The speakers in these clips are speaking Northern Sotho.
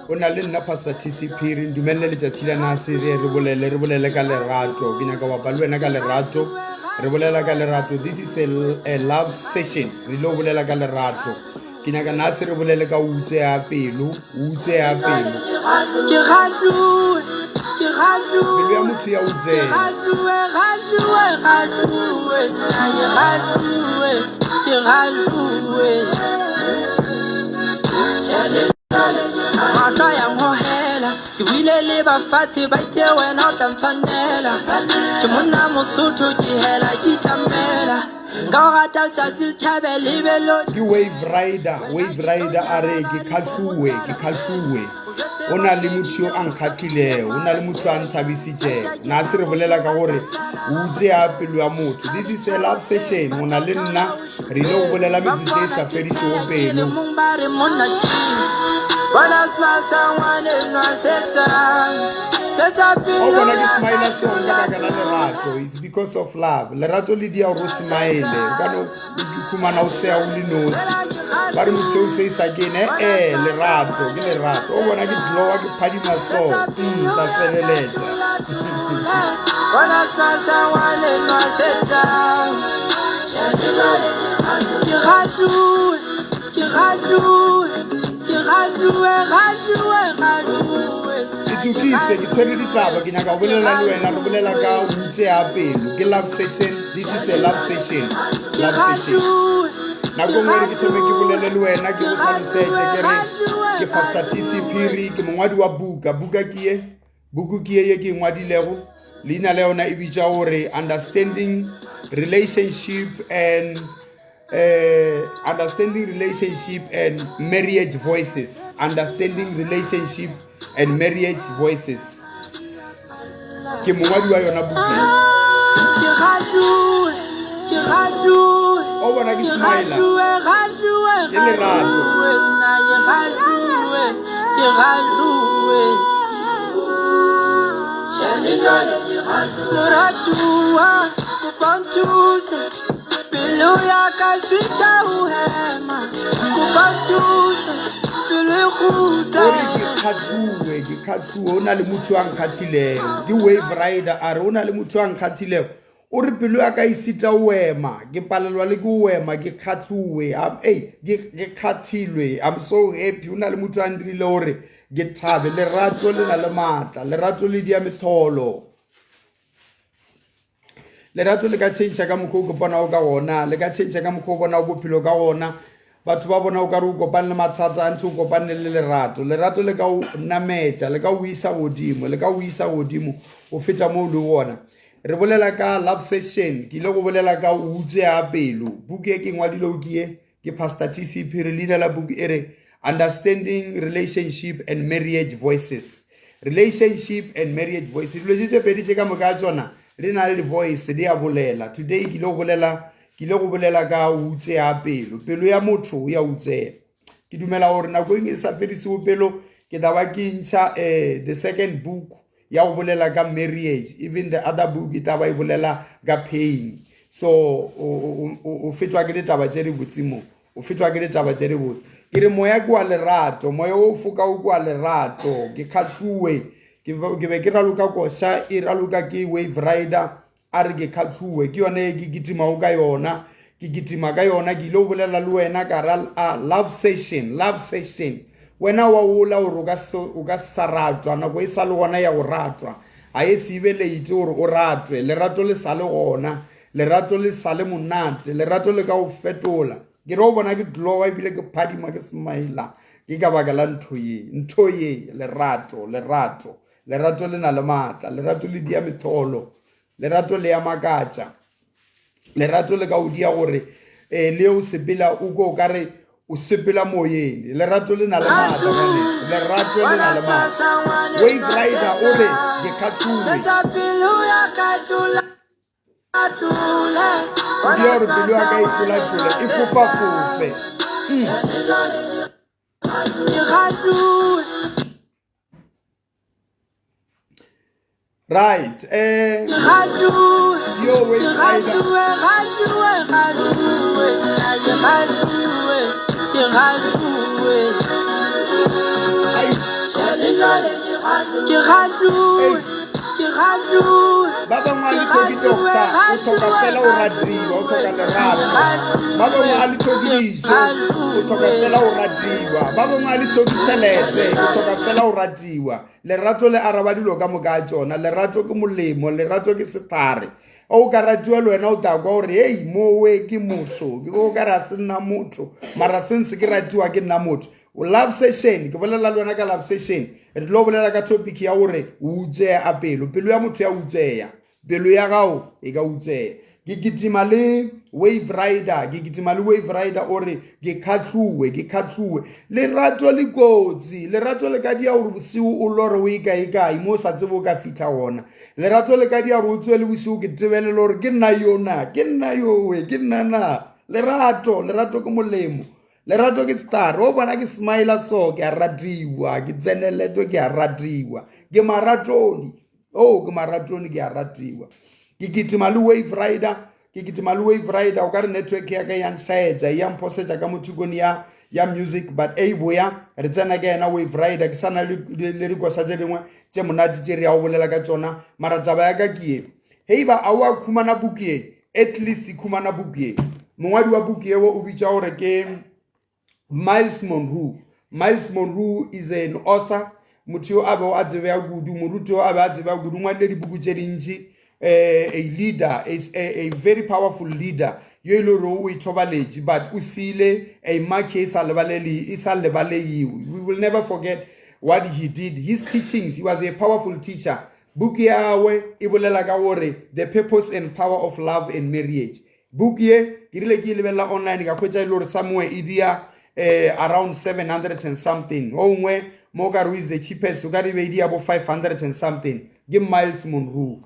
O na le nna Pastor TC Phiri, ndumelele letšatši la nase re re bolele re bolele ka lerato. Ke nyaka bapa le wena ka lerato. Re bolela ka lerato. This is a, a love session. Re ile go bolela ka lerato. Ke nyaka nase re bolele ka utse ya pelo, utse ya pelo. Ke kgahluwe, ke kgahluwe. Pelo ya motho ya Ke utsega. kgahluwe, kgahluwe, kgahluwe. Nna ke kgahluwe, ke kgahluwe. Mahlo a ya nhohela, ke buile le bafatshe ba itse wena o tla ntshwanela. Ke monna Mosotho ke hela ke itlamela. Nka o rata letsatsi le tjhabe le be lo Ke Wave Rider, Wave Rider a re ke kgahluwe, ke kgahluwe. O na le motho yo a nkgahlilego, o na le motho a nthabisitšego. Na se re bolela ka gore o utse ya pelo ya motho. This is a love session. O na le nna re ile go bolela metsotso e sa fedišego pelo. O bona ke smile song ka baka la lerato. It's because of love. Lerato le dia gore o smile. O ka no ikhumana o seya o le nosi. Ba re motho o se isa ke ene eh lerato ke lerato. O bona ke glowa ke phadima so. Mm, la feleletša. Itokise ke tshwere ditaba ke nyaka go bolela le wena re bolela ka utse ya pelo ke love session this is a love session love session nako nngwe re ke thome ke bolele le wena ke go tlhalosetše ke re ke pastor tc phiri ke mongwadi wa buka buka ke ye Buku ke ye ye ke e ngwadilego, leina la yona e bitša gore Understanding Relationship and uh, Understanding Relationship and Marriage Voices. Understanding Relationship and Marriage Voices. Ke mongwadi wa yona buku. Ke kgahluwe, ke kgahluwe. O bona ke Ke smile. kgahluwe, kgahluwe, Ke lerato. kgahluwe, nna ke kgahluwe, ke kgahluwe. Moratuwa, kopa o nthuse, pelo ya ka e sita ho hema. Kopa o nthuse, pelo e O kgutla. re ke kgathuwe ke kgathuwe o na le motho a nkgathilego ke wave rider a re o na le motho a nkgathilego O re, Pelo ya ka e sita o ema, ke palelwa le ke o ema, ke kgahluwe, ei, ke, ke kgathilwe, I'm so happy. O na le motho a ntirile gore ke thabe. Lerato le na le maatla, lerato le dia metholo. Lerato le ka tšhentšha ka mokgwa o kopanago ka gona, le ka tšhentšha ka mokgwa o bonago bophelo ka gona. Batho ba bona o ka re o kopane le mathata a ntse o kopane le lerato. Lerato le ka o nametša, le ka o isa godimo, le ka o isa godimo go feta mo o le gona. Re bolela ka love session, ke ile go bolela ka o utswea pelo. Buku e ke ngwadilego ke ye, ke Pastor TC Phiri, leina la buku e re Understanding Relationship and Marriage Voices. Relationship and Marriage Voices. Dilo tše tše pedi tše ka moka tšona di na le di-voice, di a bolela. Today ke ile go bolela, ke ile go bolela ka o utswea pelo. Pelo ya motho ya utswea. Ke dumela gore nakong e sa fedisego pelo ke tla ba ke ntšha eh, the second book ya go bolela ka marriage even the other book e tla ba e bolela ka pain so o fetwa ke ditaba tše dibotse mo o fetwa ke ditaba tše dibotse ke re moya ke wa lerato moya o foka o ke wa lerato ke kgahluwe ke be ke raloka koša e raloka ke wave rider a re ke kgahluwe ke yone e ke kitimago ka yona ke kitima ka yona ke ile go bolela le wena ka ra a love session love session wena wa ola gore o ka sa ratwa nako e sa le gona ya go ratwa ga e se be late gore o ratwe lerato le sa le gona lerato le sa le monate lerato le ka go fetola ke re o bona ke glowa ebile ke phadima ke smila ke ka baka la ntho ye ntho ye lerato lerato Lerato le na le maatla, lerato le dia metholo, lerato le ya makatša, lerato le ka o dia gore um le o sepela o ko o ka re o sepela moyeng. Lerato le na le maatla ngwaneso, lerato le na le maatla. Wave Rider o re ke kgathuwe. O dira gore pelo ya ka e tlola-tlole, e fofa-fofe. Right. Yo, wait, Ba bangwe a le tlhoke doctor, o tlhoka fela o ratiwa, o tlhoka lerato. Ba bangwe a le tlhoke dijo, o tlhoka fela o ratiwa. Ba bangwe a le tlhoke tšhelete, o tlhoka fela o ratiwa. Lerato le araba dilo ka moka a tšona. Lerato ke molemo, lerato ke sehlare. O ka ratiwa le wena o tla kwa gore hei mowe ke motho, ke o ka re a se nna motho, mara since ke ratiwa ke nna motho. Love session, ke bolela le wena ka love session. Re tlo bolela ka topic ya gore o utsweya a pelo. Pelo ya motho ya utsweya. Pelo ya gago e ka utsweya. Ke kitima le Wave Rider, ke kitima le Wave Rider o re ke kgahluwe, ke kgahluwe. Lerato le kotsi, lerato le ka dia gore bosigo o lore o e kae kae mo o sa tsebe o ka fihla gona. Lerato le ka dia gore o tsoge le bosigo ke tebelele gore ke nna yona, ke nna yowe, ke nna na. Lerato, lerato ke molemo. Lerato ke star, o bona ke smile so ke a ratiwa, ke tseneletwe ke a ratiwa. Ke maratoni. Oh, ke maratoni ke a ratiwa. Ke kitima le Wave Rider, ke kitima le Wave Rider, o ka re network ya ka ya nsaetsa, ya mphosetsa ka mothukong ya ya music, but e boya re tsena ke yena Wave Rider, ke sana le le dikosa tse dingwe tse monate tse re ya go bolela ka tsona, mara taba ya ka ke ye. Hei ba a wa khumana book ye, at least khumana book ye. Mongwadi wa book yeo o bitsa gore ke Myles Munroe. Myles Munroe is an author, motho yo a bego a tsebega kudu, moruti yo a be a tsebega kudu, ngwadile dipuku tše dintši, a leader, a very powerful leader yo e le gore o ithobaletše, but o siile a mark e sa lebalele, e sa lebaleiwe. We will never forget what he did, his teachings. He was a powerful teacher. Buku ya gagwe e bolela ka gore the purpose and power of love and marriage. Book ye ke rile ke e lebelela online ka hwetša e le gore somewhere e dia around 700 and something, o nngwe mo ka re is the cheapest o ka re be e dia bo 500 and something. Ke Myles Munroe.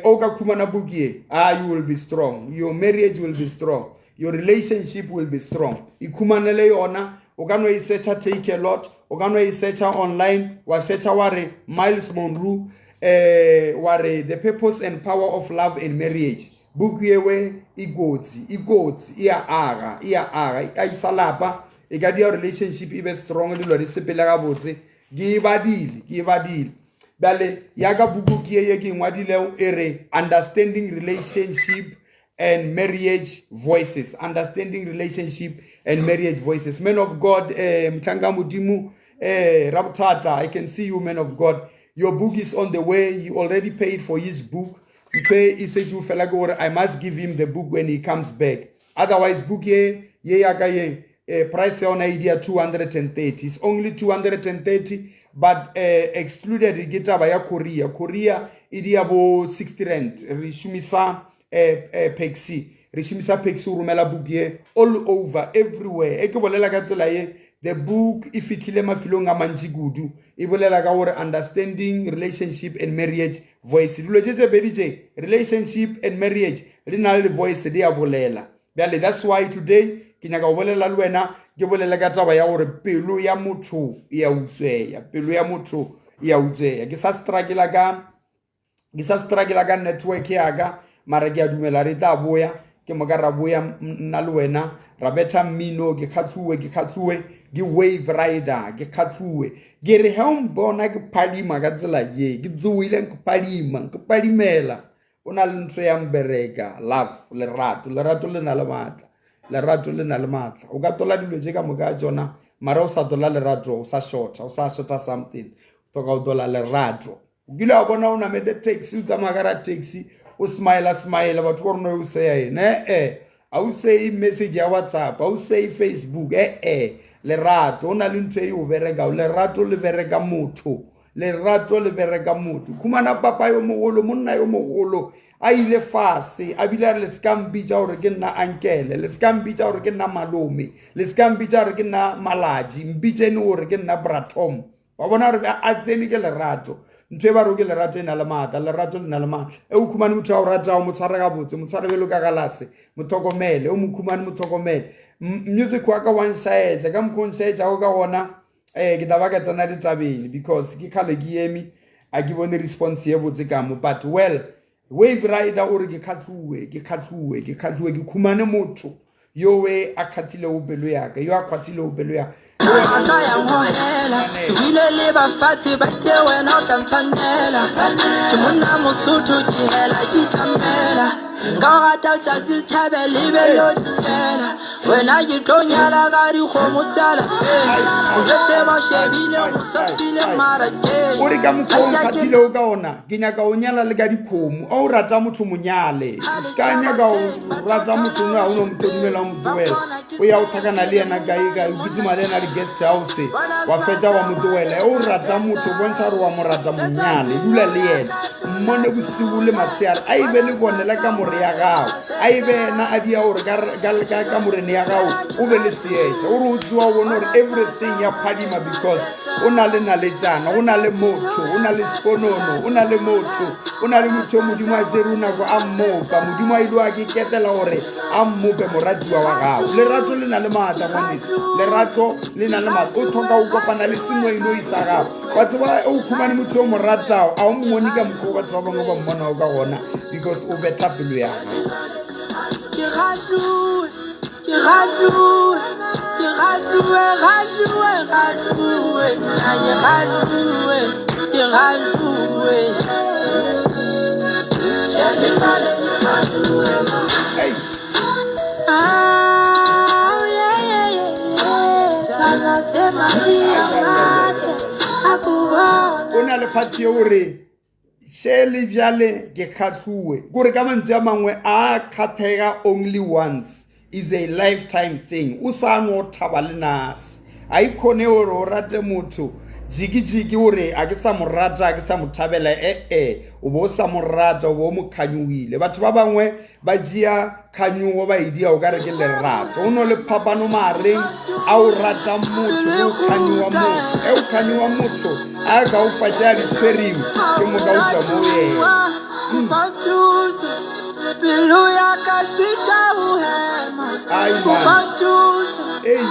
O ka khumana book ye, you will be strong, your marriage will be strong, your relationship will be strong. Ikhumanele yona, o ka no e searcha take a lot, o ka no e searcha online, wa searcha wa re Myles Munroe, wa re the purpose and power of love and marriage. Buku yewe e kotsi, e kotsi, e a aga, e a aga, e a isa lapa, e ka dia relationship e be strong, dilo di sepele gabotse. Ke e badile, ke e badile. Bjale ya ka buku ke ye ke e ngwadilego e re Understanding Relationship and Marriage Voices. Understanding Relationship and Marriage Voices. Man of God, Mhlanka Modimo, Rabothata, I can see you, man of God. Your book is on the way. He already paid for his book. Ntho e šetše fela ke gore I must give him the book when he comes back. Otherwise, book ye ye ya ka ye, price ya yona e dia 230. It's only 230, but excluded ke taba ya courier. Courier e dia bo 60 rand. Re šomisa Paxi. Re šomisa Paxi go romela book ye all over everywhere. E ke bolela ka tsela ye, the book e fihlile mafelong a mantši kudu. E bolela ka gore understanding relationship and marriage voice. Dilo tše tše pedi tše, relationship and marriage, di na le voice, di a bolela. Bjale that's why today ke nyaka go bolela le wena, ke bolele ka taba ya gore pelo ya motho e a utsweya, pelo ya motho e a utsweya. Ke sa struggle ka, ke sa struggle ka network ya ka, mara ke a dumela re tla boya, ke moka ra boya nna le wena, ra betha mmino, ke kgahluwe, ke kgahluwe, ke Wave Rider, ke kgahluwe. Ke re he o mpona ke phadima ka tsela ye, ke tsoile ke phadima, ke phadimela. O na le ntho ya mbereka, love, lerato, lerato le na le maatla, lerato le na le maatla. O ka tola dilo tše ka moka tšona, mara o sa tola lerato, o sa shorta, o sa shorta something. O hloka go tola lerato. O kile wa bona o namete taxi, o tsamaya ka ra taxi, o smile smile, batho ba rona o seya eng? A o seye message ya WhatsApp, a o seye Facebook, Lerato, o na le ntho e o berekago, lerato le bereka motho, lerato le bereka motho. Khumana papa yo mogolo, monna yo mogolo, a ile fase, a bile a re le se ka mpitša gore ke nna ankele, le se ka mpitša gore ke nna malome, le se ka mpitša gore ke nna malatši, mpitšeni gore ke nna bratom. Wa bona gore a tsene ke lerato. Ntho e ba rego ke lerato e na le maatla, lerato le na le maatla. E o khumane motho a o ratago, mo tshware gabotse, mo tshware bjalo ka galase, mo tlhokomele. O mo khumane, mo tlhokomele. Music wa ka wa nšaetša, ka mokgwa o nšaetšago ka gona, um ke tla ba ka tsena ditabeng because ke kgale ke eme, a ke bone response ye botse ka mo. But well, Wave Rider o re ke kgahluwe, ke kgahluwe, ke kgahluwe, ke khumane motho yowe a kgathilego pelo ya ka, yo a kgwathilego pelo ya ka. Mahlo ya ngogela ke buile le bafatshe ba itse wena o tla ntshwanela ke monna mosotho ke hela ke tlamela nka o rata letsatsi le tšhabe le be lo dikela wena ke tlo nyala ka dikgomo tsa lapeng o jetse ba shebile go sotile marakeng O re ka mokgwa o nkgathilego ka ona ke nyaka o nyala le ka dikgomo. A o rata motho monyale, o se ka nyaka o rata motho nngwe ga o no motho dumela o mo tlohela. O ya o tlhakana le yena kae kae, o kitima le yena di-guest house, wa fetša wa mo tlohela. O rata motho, bontšha gore wa mo rata monyale, dula le yena, mmone bosigo le motshehare. A e be lebone la kamore ya gago, a e be yena a dia gore ka kamoreng ya gago o be le seetša. O re o tsoga o bone gore everything ya phadima because o na le naletšana, o na le motho, o na le seponono, o na le motho, o na le motho yo Modimo a tšerego nako a mmopa. Modimo a ile a ke ketela gore a mmope moratiwa wa gago. Lerato le na le maatla, ngwaneso. Lerato le na le maatla. O tlhoka go kopana le senoinoi sa gago. Wa tseba o khumane motho o mo ratago, a o mmone ka mokgwa o batho ba bangwe ba mmonago ka gona because o betha pelo ya gago. Ke kgahluwe, ke kgahluwe, ke kgahluwe, kgahluwe, kgahluwe, nna ke kgahluwe, ke kgahluwe. Hey. Ah, yeah, yeah, yeah, yeah. Tshwana se madi a matle, a ko bona. O na le party ye o re Še le bjale ke kgahluwe. Kore ka mantswe a mangwe a kgathega only once is a lifetime thing. O sa no thaba le nase. A e khone gore o rate motho jiki-jiki gore a ke sa mo rata, a ke sa mo thabela, e-e, o bo o sa mo rata, o bo o mo kganyohile. Batho ba bangwe ba tšea kganyogo ba e dia o ka re ke lerato. Go no le phapano magareng a o rata motho le o kganyoga motho. Ge o kganyoga motho a ka o fa tše a di tshwereng, ke moka o tšwa mo yena. Pelo ya ka sita go hema. Ai, man. Ei,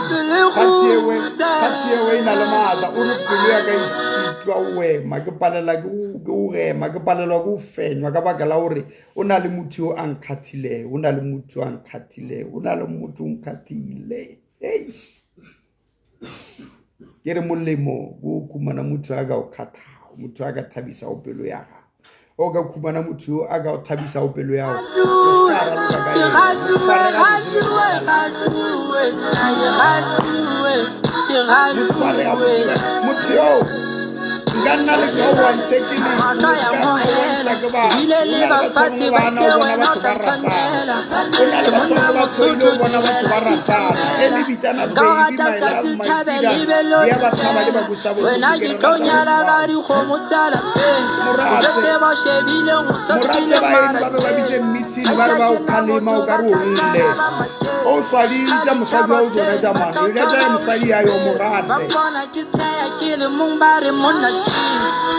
phatsi ewe, phatsi ewe e na le maatla. O re pelo ya ka e sitwa go ema, ke palela ke go hema, ke palelwa ke go fenywa ka baka la gore O na le motho yo a nkgathilego, o na le motho a nkgathilego, o na le motho o nkgathile. Eish. Ke re molemo ko o khumana motho a ka o kgathago, motho a ka thabisago pelo ya gago. O ka khumana motho yo a ka o thabisago pelo ya gago, o se ka raloka ka yena. Mo tshware gabotse bjalo ka Mo tshware gabotse bjalo. Motho yo nka nna le ka wa ntshe ke le Mahlo ya ngogela ke batho. Bile O le na le batho ba bafatshe bangwe ba ba na ke o bona wena o batho tla ba ratana. ntshwanela O na le ke batho monna ba bangwe ba tlhoile mosotho o bona ke batho hela ba ke ratana. E tlamela le bitsana nka o baby, rata my letsatsi love, le my tšhabe figure. le be lo Di a ba thaba le dikela ba kweša bohloko wena ke ke re tlo rata nyala batho ka bao. dikgomo tsa lapeng o Morate. jetse ba o shebile o Morate sotile baeng ba be ba bitše marakeng meeting ba re ba o kgalema o ka re o lle. O swaditša mosadi wa o tsona tša mano. Ile tša mosadi ya yo ba morate. mpona ke tsheya ke le mong ba re monna ke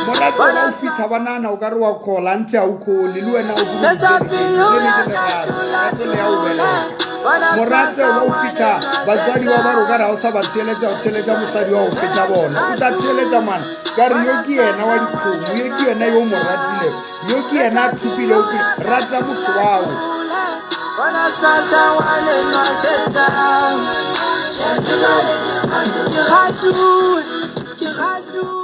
Morate ga o fitlha ba nana o ka re wa khola nthe a o khole le wena o tsebe Fetsa ditsebe pelo tsebe ya ke ka lerato tlola lerato le ya o tlola belega. bona Morate swasa ga o wa fitlha batswadi ba ba re o ka re ga o sa ba tsheletša o tsheletša mosadi wa go feta bona. O tla tsheletša mana ka re yo ke yena wa dikgomo, yo ke yena yo o mo ratilego, yo ke yena a thopilego pele. Rata motho wao. Bona swasa wa lenwa setang Ke gatuwe ke gatuwe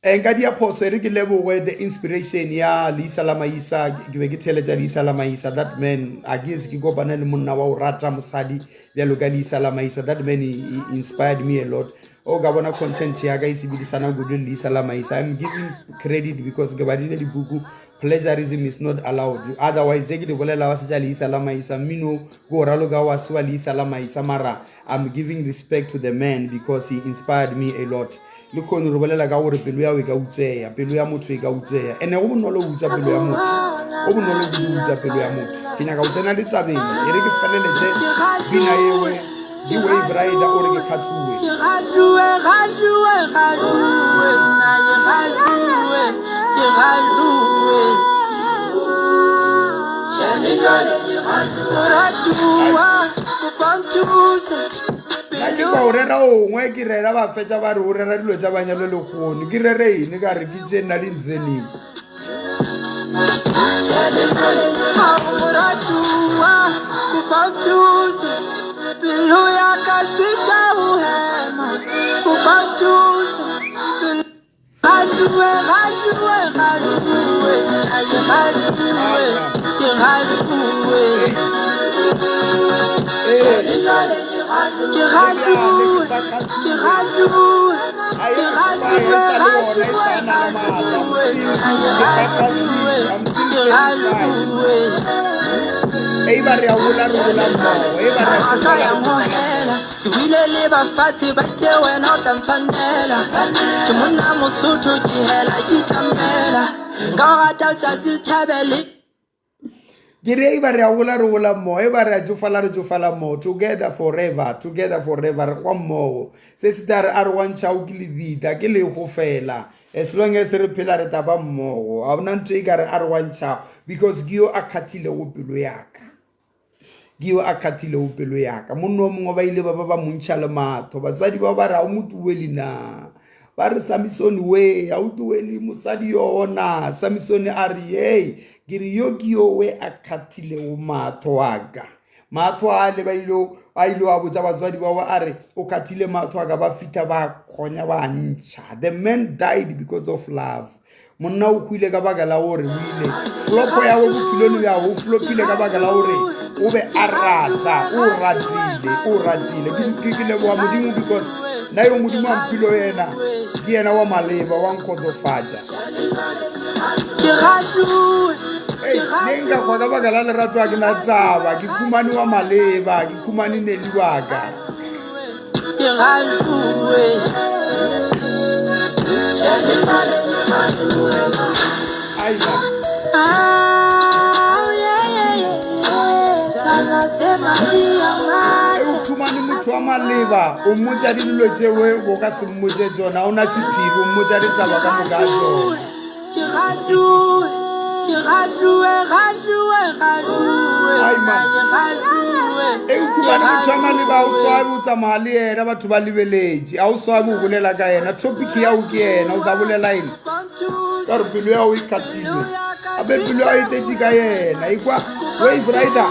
Nka dia phoso e re ke leboge the inspiration ya Leisa la Maisa. Ke be ke theeletša Leisa la Maisa. That man, a ke se ke kopane le monna wa go rata mosadi bjalo ka Leisa la Maisa. That man he inspired me a lot. O ka bona content ya ka e sebedisana kudu le Leisa la Maisa. I'm giving credit because ke badile dibuku. Plagiarism is not allowed. Otherwise, tše ke di bolela wa se tša Leisa la Maisa. Mmino ke o raloka wa se wa Leisa la Maisa. Mara I'm giving respect to the man because he inspired me a lot. Le kgone re bolela ka gore pelo ya e ka utsweya, pelo ya motho e ka utsweya. Ene go bonolo go utswa pelo ya motho. Go bonolo go utswa pelo ya motho. Ke nyaka go tsena ditabeng, e re ke feleletše pina ewe di Wave Rider o re ke kgatluwe. Ke kgatluwe, kgatluwe, kgatluwe, nna ke kgatluwe, Ke galuwe. Tjhe jwale ke galuwe. Moratuwa, kopa o nthuse. Nna ke kwa o rera ongwe ke rera ba fetša ba re o rera dilo tša banyalo lekgono ke rere eng ka re ke tše nna di ntseneng. Moratuwa, kopa o nthuse. Pelo ya ka sita ho hema. Kopa o nthuse. Ei ba re a gola re gola mmogo ei ba re a tsofala re tsofala Ke buile le bafatshe ba itse wena o tla ntshwanela. Ke monna Mosotho ke hela ke itlamela. Nka o rata letsatsi le tjhabe le. Ke re eba re a gola re gola mmogo, eba re a tsofala re tsofala mmogo, together forever, together forever, re hwa mmogo. Se se tla re arogantšhago ke lebitla, ke leho fela. As long as re phela re tla ba mmogo, ga gona ntho e ka re arogantšhago because ke yo a kgathilego pelo ya ka. Ke yo a kgathilego pelo ya ka. Monna o mongwe ba ile ba ba ba mo ntšha le matho. Batswadi bao ba re ga o mo tuwele na? Ba re Samisone we ga o tuwele mosadi yona. Samisone a re yei ke re yo ke yo we a kgathilego matho a ka. Matho a le ba ile a ile a botša batswadi bao a re o kgathile matho a ka ba fihla ba kgonya ba ntšha. The man died because of love. Monna o hwile ka baka la gore o ile flopo ya go bophelong bja o flopile ka baka la gore o be a rata o ratile o ratile ke ke leboga modimo because nna yo modimo a mphilo yena ke yena wa maleba wa nkgotsofatša Ei, ne nka kgwa ka baka la lerato a ke na taba ke khumane wa maleba ke khumane neli wa ka O khumane motho wa maleba o mmotša dilo tšewe o ka se mmotše tšona o na sephiri o mmotša ditaba ka moka a tšona. E khumane motho wa maleba a o swabe o tsamaya le yena batho ba lebeletše a o swabe o bolela ka yena topic yao ke yena o tla bolela eng ka gore pelo yao e kgathilwe gape pelo yao e tetše ka yena ekwa wave rider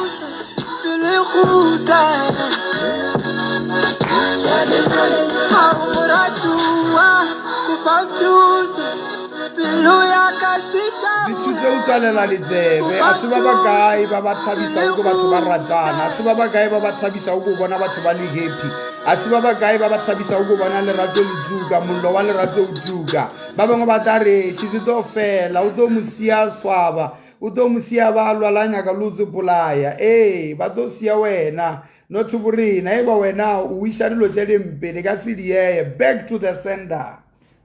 Dithutse o tswalela letsebe a se ba bakae ba ba thabisago ke batho ba ratana a se ba bakae ba ba thabisago ko bona batho ba le happy a se ba bakae ba ba thabisago ko bona lerato le tuka mollo wa lerato o tuka ba bangwe ba tla re šese tlo fela o tlo mo sia swaba o tlo mo sia ba lwala nyaka le o se bolaya ee ba tlo sia wena not borena e ba wena o wiša dilo tše dimpe di ka se dieye back to the sender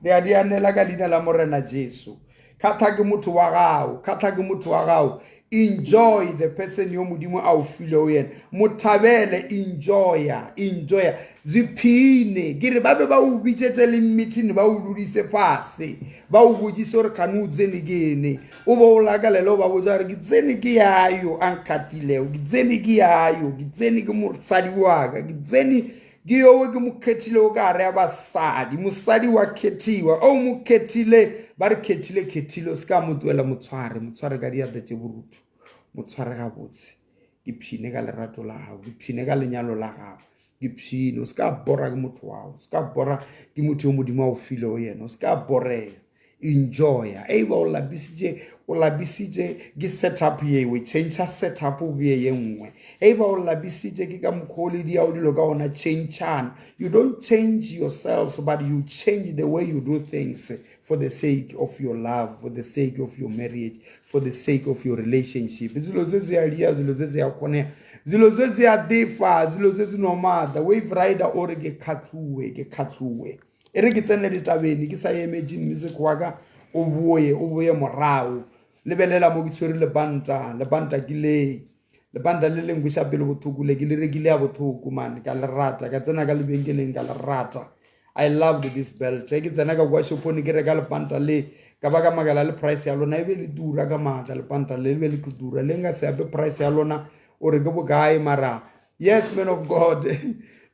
Re a di anela ka leina la Morena Jesu. Kgatha ke motho wa gago, kgatha ke motho wa gago. Enjoy the person yo Modimo a o filego yena. Mo thabele, enjoya, enjoya. Ziphine, ke re ba be ba o bitšetse le meeting ba o dudise fase, ba o botšise gore kgane o tsene ke ene. O be o lakalela o ba botša gore ke tsene ke yayo a nkgathilego, ke tsene ke yayo, ke tsene ke mosadi wa ka, ke tsene Ke yowe ke mo khethilego ka gare ya basadi, mosadi wa khethiwa. O mo khethile, ba re khethile, khethile, o se ka mo tlohela, mo tshware, mo tshware ka diatla tše borutho, mo tshware gabotse. Ipshine ka lerato la gago, ipshine ka lenyalo la gago, ipshine. O se ka bora ke motho wa gago, o se ka bora ke motho yo Modimo a o filego yena, o se ka boreya. Enjoya. E ba o lapisitše, o lapisitše ke setup yewe, change setup o beye ye nngwe. E ba o lapisitše ke ka mokgwa o le diago dilo ka gona, changeana. You don't change yourselves, but you change the way you do things for the sake of your love, for the sake of your marriage, for the sake of your relationship. Dilo tse se a dia, dilo tse se a kgonega, dilo tse se a defa, dilo tse se no maatla. Wave rider o re ke kgatlhuwe, ke kgatlhuwe. E re ke tsene ditabeng ke sa emetše music wa ka o boye o boye morago. Lebelela mo ke tshwere lebanta, lebanta ke le lebanta le le nkweša pelo bohloko le ke le rekile ya bohloko man ka le rata ka tsena ka lebenkeleng ka le rata. I loved this belt. Ge ke tsena ka kwa shopong ke reka lebanta le. Ka ba ka makala le price ya lona e be le tura ka maatla lepanta le le be le ke tura le nka se ape price ya lona o re ke bokae mara yes man of god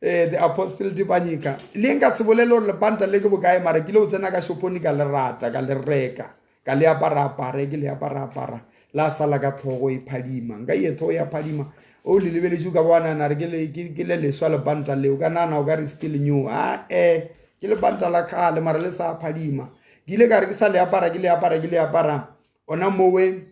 eh, the apostle Tibanyika le nka se bolele gore lepanta le ke bokae mara ke ile go tsena ka shoponi ka le rata ka le reka ka le apara apara ke le apara apara la sala ka tlhogo e phadima nka ye tlhogo ya phadima o le lebeletše o ka ba wa nagana re ke le leswa lepanta leo ka nagana o ka re still new a e ke lepanta la kgale mara le sa phadima ke ile ka re ke sa le apara ke le apara ke le apara ona mowe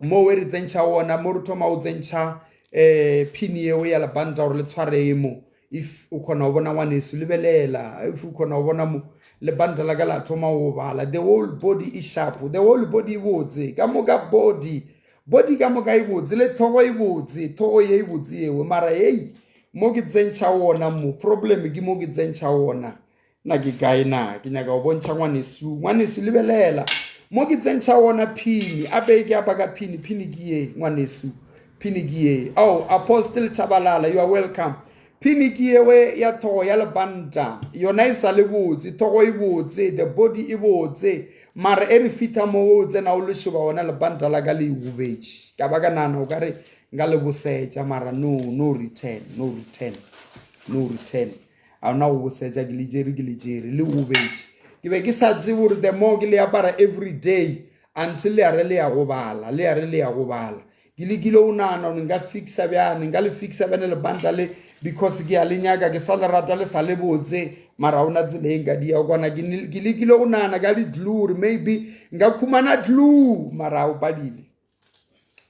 mowe re tsentšha ona mo re thoma o tsentšha um pin yeo ya lebanta gore le tshwareye mo if o kgona go bona ngwaneso lebelela if o kgona go bona mo lebanta la ka la thoma go bala the whole body e sharp the whole body e botse ka moka body body ka moka e botse le tlhogo e botse tlhogo ye e botse yeo mara hei mo ke tsentšha wona mo problem ke mo ke tsentšha wona Na ke kae na? Ke nyaka go bontšha ngwanesu. Ngwanesu, lebelela. Mo ke tsentšha wona phini. Ape ke apa ka phini. Phini ke ye, ngwanesu. Phini ke ye. Oh, Apostle Chabalala, you are welcome. Phini ke yewe ya thogo ya lebanta. Yona e sa le botse, thogo e botse, the body e botse. Mara e re fitha mo o tsena o lešoba wona lebanta la ka le igobetše. Ka ba ka nana o ka re nka le bosetša mara no, no return, no return, no return. A ona go bosetša ke le tšere ke le tšere le gobetše ke be ke sa tsebe gore the more ke le apara every day until le ya re le ya go bala le ya re le ya go bala ke lekile go nagana gore nka fixa bjane nka le fixa bjane lebanta le because ke ya le nyaka ke sa le rata le sa le botse mara ona tsela e nka di ya kwana ke lekile go nagana ka di-glue gore maybe nka khumana glue mara o padile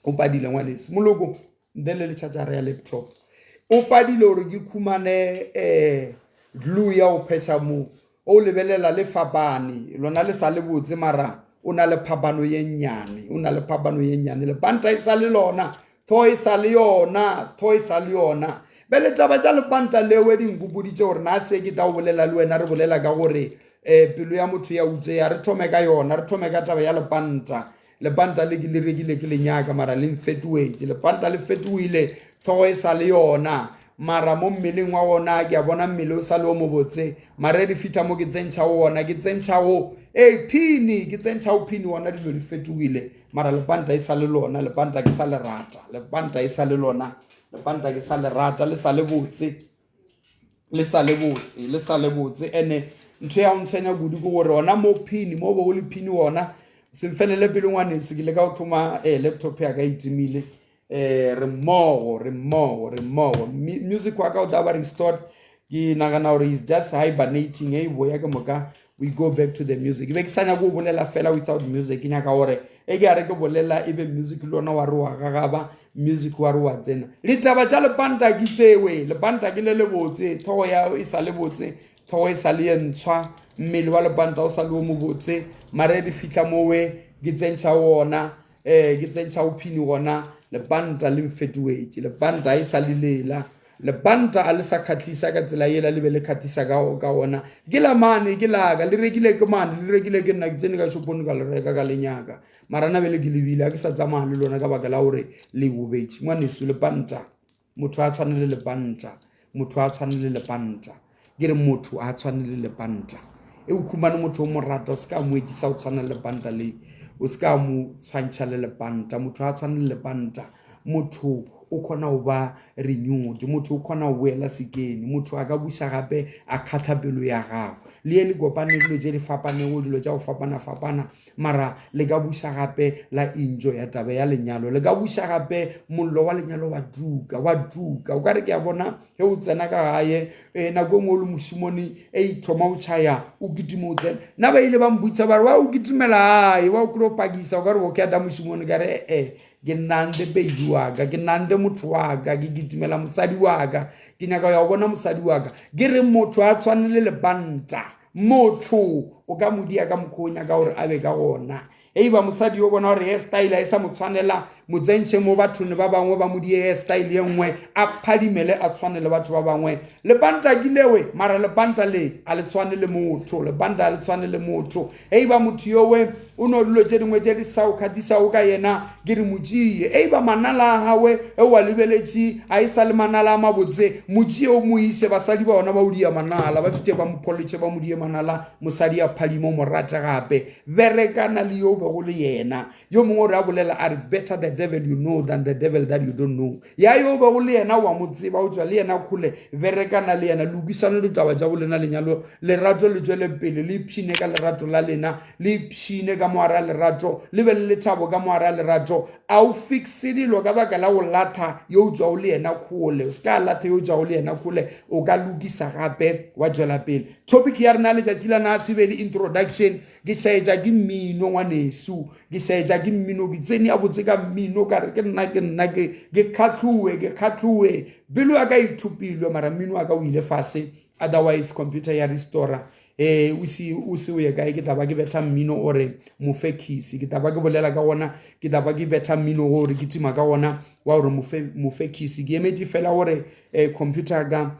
o padile ngwaneso moloko ntle le letšhatšara ya laptop o padile gore ke khumane um glue ya go phetšha mo o lebelela le fapane lona le sa le botse mara o na le phapano ye nnyane o na le phapano ye nnyane lepanta e sa le lona tho e sa le yona tho e sa le yona bele taba tša lepanta leo di nkopoditše gore na se ke ta go bolela le wena re bolela ka gore um pelo ya motho ya utseya re thome ka yona re thome ka taba ya lepanta Lepanta le ke le rekile ke le nyaka mara le mfetoetše. Lepanta le fetoile tlhogo e sa le yona mara mo mmeleng wa wona ke a bona mmele o sa le o mobotse mara e di fitlha mo ke tsentšha go wona ke tsentšha go ee phini ke tsentšha go phini wona dilo di fetogile mara lepanta e sa le lona lepanta ke sa le rata lepanta e sa le lona lepanta ke sa le rata le sa le botse le sa le botse le sa le botse ene ntho ya go ntshwenya kudu ke gore ona mo phini mo bo go le phini ona se mfelele pele ngwaneso ke le ka go thoma eh, laptop ya ka e timile eh re mmogo re mmogo re mmogo music wa ka o tla ba restored ke nagana gore is just hibernating e boya ke moka we go back to the music be ke sa nyako go bolela fela without music ke nyaka gore e ke a re ke bolela e be music le ona wa re wa gagaba music wa re wa tsena ditaba tša lepanta ke tšewe lepanta ke le lebotse tlhogo ya e sa le botse tlhogo e sa le ye ntshwa mmele wa lepanta o sa le o mobotse mare di fihla mowe ke tsentšha wona um ke tsentšha o phini gona lepanta le mfetoetše lepanta e sa le lela Lebanta a le sa kgahlisa ka tsela yela le be le kgahlisa ka, ka ona. Ke la mane, ke laka, le rekile ke mane, le rekile ke nna, ke tsene ka shopong ka le reka ka le nyaka. Mara na bele ke lebile, a ke sa tsamaya le lona ka baka la gore le gobetše. Ngwaneso, lepanta, motho a tshwane le lepanta, motho a tshwane le lepanta. Ke re motho a tshwane le lepanta. E o khumane motho o mo rata, o se ka mo ekisa o tshwana le lepanta le, o se ka mo tshwantšha le lepanta. Motho a tshwane le lepanta. Motho o kgona go ba renewed, motho o kgona go boela sekeng, motho a ka buša gape a kgatha pelo ya gago. Le ye le kopane dilo tše di fapanego, dilo tša go fapana-fapana, mara le ka buša gape la enjoya taba ya lenyalo. Le ka buša gape mollo wa lenyalo wa tuka, wa tuka. O ka re ke a bona ge o tsena ka gae eh, nako e nngwe o le mošomone e ithoma o tšhaya o kitima o tsena. Nna ba ile ba mpotsa ba re wa o kitimela gae, wa o kry-o pakisa o ka re o ke ya ta mošomone ka re ee Ke nande baby wa ka, ke nande motho wa ka, ke kitimela mosadi wa ka, ke nyaka go ya go bona mosadi wa ka. Ke re motho a tshwane le lebanta, motho o ka mo dia ka mokgwa o nyaka gore a be ka gona. Ge ba mosadi yo bona gore hair style a e sa mo tshwanela, mo tsentšhe mo bathong ba bangwe ba mo die hair style ye nngwe, a phadimele a tshwane le batho ba bangwe. Lepanta ke lewe, mara lepanta le a le tshwane le motho, lepanta a le tshwane le motho. Ge ba motho yowe o no dilo tše dingwe tše di sa o kgatišago ka yena, ke re mo tšee. Ge ba manala a gawe e o a lebeletše a e sa le manala a mabotse, mo tšee o mo ise, basadi ba ona ba o dia manala, ba fite ba mo pholetšhe ba mo die manala, mosadi a phadime o mo rate gape. Berekana le yo o bego le yena. Yo mongwe o re a bolela a re, Better the devil you know than the devil that you don't know. Ya yo o bego le yena wa mo tseba, o tšwa le yena kgole, berekana le yena, lokisane ditaba tša bolena lenyalo, lerato le tšwele pele, le ipshine ka lerato la lena, le ipshine ka mo gare ga lerato, le be le lethabo ka mo gare ga lerato. A o fixe dilo ka baka la go latha yo o tšwago le yena kgole. O se ka latha yo o tšwago le yena kgole, o ka lokisa gape wa tšwela pele. Topic ya rena letšatši la na se be le introduction. Ke šaetša ke mmino ngwaneso, ke šaetša ke mmino, ke tsene ya botse ka mmino, ka re ke nna ke nna ke ke kgatlhoe ke kgatlhoe, pelo ya ka e thopilwe, mara mmino wa ka o ile fase, otherwise computer ya restora. Eh, o se o se o ye kae, ke tla ba ke betha mmino o re mofe kiss, ke tla ba ke bolela ka gona, ke tla ba ke betha mmino o re ke tima ka gona wa gore mofe mofe kiss. Ke emetše fela gore eh, computer ka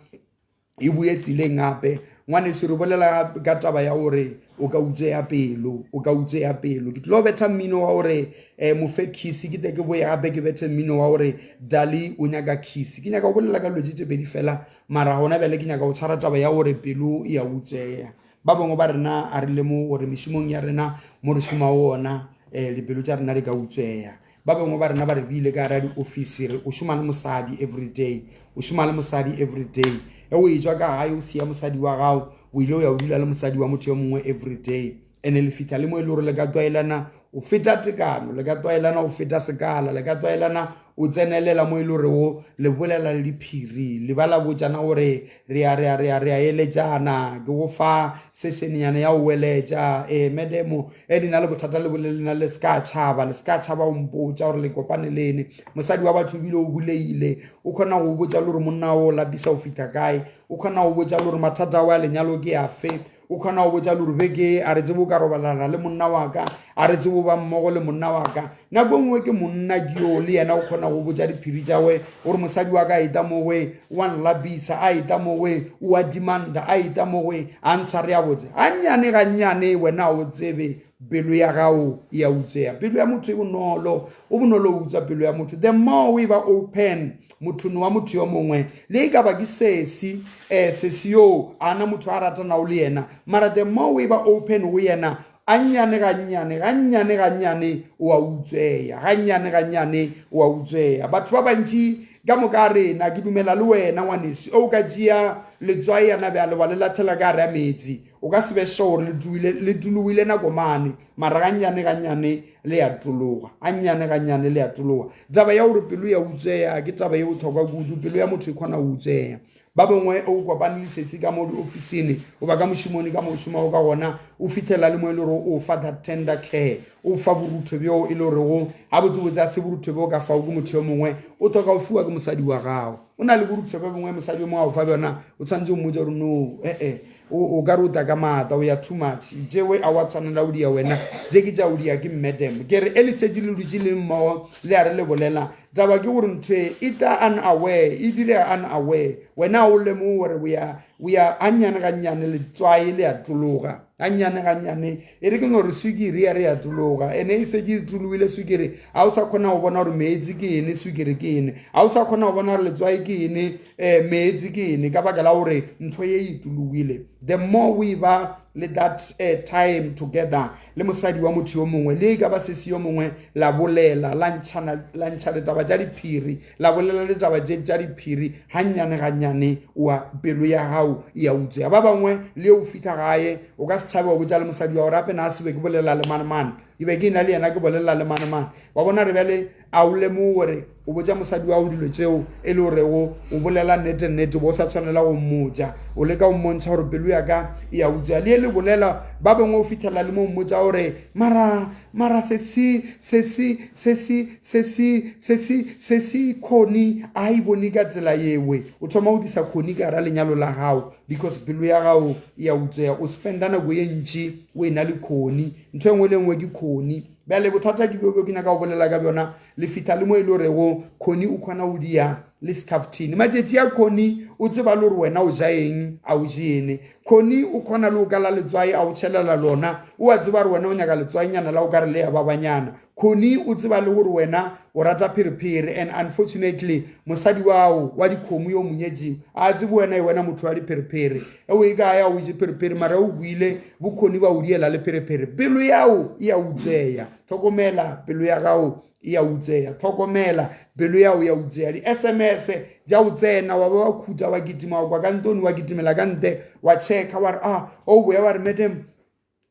e boye tseleng gape. Ngwaneso, re bolela ka taba ya gore o ka utsweya pelo, o ka utsweya pelo. Ke tlo betha mmino wa gore um mofe kiss, ke tle ke boye gape ke bethe mmino wa gore Dali o nyaka kiss. Ke nyaka go bolela ka dilo tše tše pedi fela, mara gona bjale ke nyaka go tshwara taba ya gore pelo e a utsweya. Ba bangwe ba rena a re lemoge gore mešomong ya rena mo re šomago gona um dipelo tša rena di ka utsweya. Ba bangwe ba rena ba re bile ka gara diofisi re o šoma le mosadi everyday, o šoma le mosadi everyday. Ge o etšwa ka gae o siya mosadi wa gago, o ile o ya o dula le mosadi wa motho yo mongwe everyday. Ene le fihla le mo e le gore le ka tlwaelana o feta tekano, le ka tlwaelana o feta sekala, le ka tlwaelana o tsenelela mo e le gorego le bolela le diphiri, le ba la botšana gore re a re a re a re a eletšana, ke go fa session-nyana ya go weletša. Ee, madam, e le na le bothata le bolele na le se ka tšhaba, le se ka tšhaba go mpotša gore le kopane le ene. Mosadi wa batho ebile o bulegile, o kgona go botša le gore monna o lapisa go fihla kae, o kgona go botša le gore mathata ao a lenyalo ke afe, o kgona go botša le gore beke a re tsebe o ka robalana le monna wa ka, a re tsebe o ba mmogo le monna wa ka. Nako e nngwe ke monna ke yo le yena o kgona go botša diphiri tša gwe gore mosadi wa ka a eta mo gwe wa nlapisa, a eta mo gwe o a demanda, a eta mo gwe a ntshware ya botse. Gannyane gannyane wena o tsebe pelo ya gago e a utsweya. Pelo ya motho e bonolo, o bonolo o utswa pelo ya motho. The more o e ba open mothong wa motho yo mongwe, le e ka ba ke sesi, eh, sesi yoo a na motho a ratanago le yena, mara the more o e ba open go yena, gannyane gannyane gannyane gannyane o a utsweya, gannyane gannyane o a utsweya. Batho ba bantši ka moka rena, ke dumela le wena ngwaneso, o ka tšea letswai yana bjale wa le lathela ka gare a meetse, o ka se be sure gore le tulogile nako mane, mara gannyane gannyane le a tologa, gannyane gannyane le a tologa. Taba ya gore pelo ya utsweya ke taba ye bohlokwa kudu, pelo ya motho e kgona go utsweya. Ba bangwe o kopane le sesi ka mo diofisini goba ka mošomong ka mo o šomago ka gona, o fihlela le mo e le gore o fa that tender care, o fa borutho bjo e le gorego gabotsebotse a se borutho bjo ka fao ke motho yo mongwe, o hloka go fiwa ke mosadi wa gago. O na le borutho bjo bongwe mosadi yo mongwe a go fa bjona, o tshwanetse o mmotse gore no, ee, o ka re o tla ka maatla, o ya too much, tšewe a wa tshwanela go dia wena, tše ke tša go dia ke madam. Ke re e le šetše le dutše le mmogo le a re le bolela, taba ke gore ntho e e tla unaware, e direga unaware, wena o lemoge gore o ya o ya gannyane gannyane letswai le a tologa gannyane gannyane, e re ke no re swikiri ya re ya tologa, ene e šetše e tologile swikiri, ga o sa kgona go bona gore meetse ke ene, swikiri ke ene, ga o sa kgona go bona gore letswai ke ene, um meetse ke ene, ka baka la gore ntho ye e tologile. The more we ba le that uh, time together le mosadi wa motho yo mongwe, le e ka ba sesi yo mongwe, la bolela, la ntšhana, la ntšha ditaba tša diphiri, la bolela ditaba tše tša diphiri, gannyane gannyane wa pelo ya gago e a utsweya. Ba bangwe le o fihla gae o ka se tšhabe wa botša le mosadi wa gore gape na se be ke bolela le manemane, ke be ke na le yena ke bolela le manemane. Wa bona re bjale a o lemoge gore o botša mosadi wa gago dilo tšeo e le gorego o bolela nnete nnete, bo o sa tshwanela go mmotša, o leka go mmontšha gore pelo ya ka e a utswa. Le e le bolela ba bangwe o fitlhela le mo mmotša gore mara mara sesi sesi sesi sesi sesi sesi khoni a e bone ka tsela yewe, o thoma go disa khoni ka gara lenyalo la gago because pelo ya gago e a utsweya. O spenda nako ye ntši o e na le khoni, ntho e nngwe le nngwe ke khoni. Bjale bothata ke bjo bjo ke nyaka go bolela ka bjona, le fihla le mo e le gorego Connie o kgona go dia le scaftini. Matšatši a Connie o tseba le gore wena o ja eng, a o je ene. Connie o kgona le go kala letswai a o tšhelela lona, o a tseba gore wena o nyaka letswainyana la o ka re le ya babanyana. Connie o tseba le gore wena o rata pherephere and unfortunately mosadi wao wa dikgomo yo monyetšeng a tsebe wena e wena motho wa dipherephere. E o e ka ya o je pherephere mara o buile bokgoni ba o diela le pherephere. Pelo yao e a utseya. Tlhokomela pelo ya gago e a utseya. Tlhokomela pelo yao e a utseya. Di-SMS ja o tsena wa ba wa khuta wa kitima wa kwa ka ntoni wa kitimela ka nte wa checka wa re ah o boya wa re madam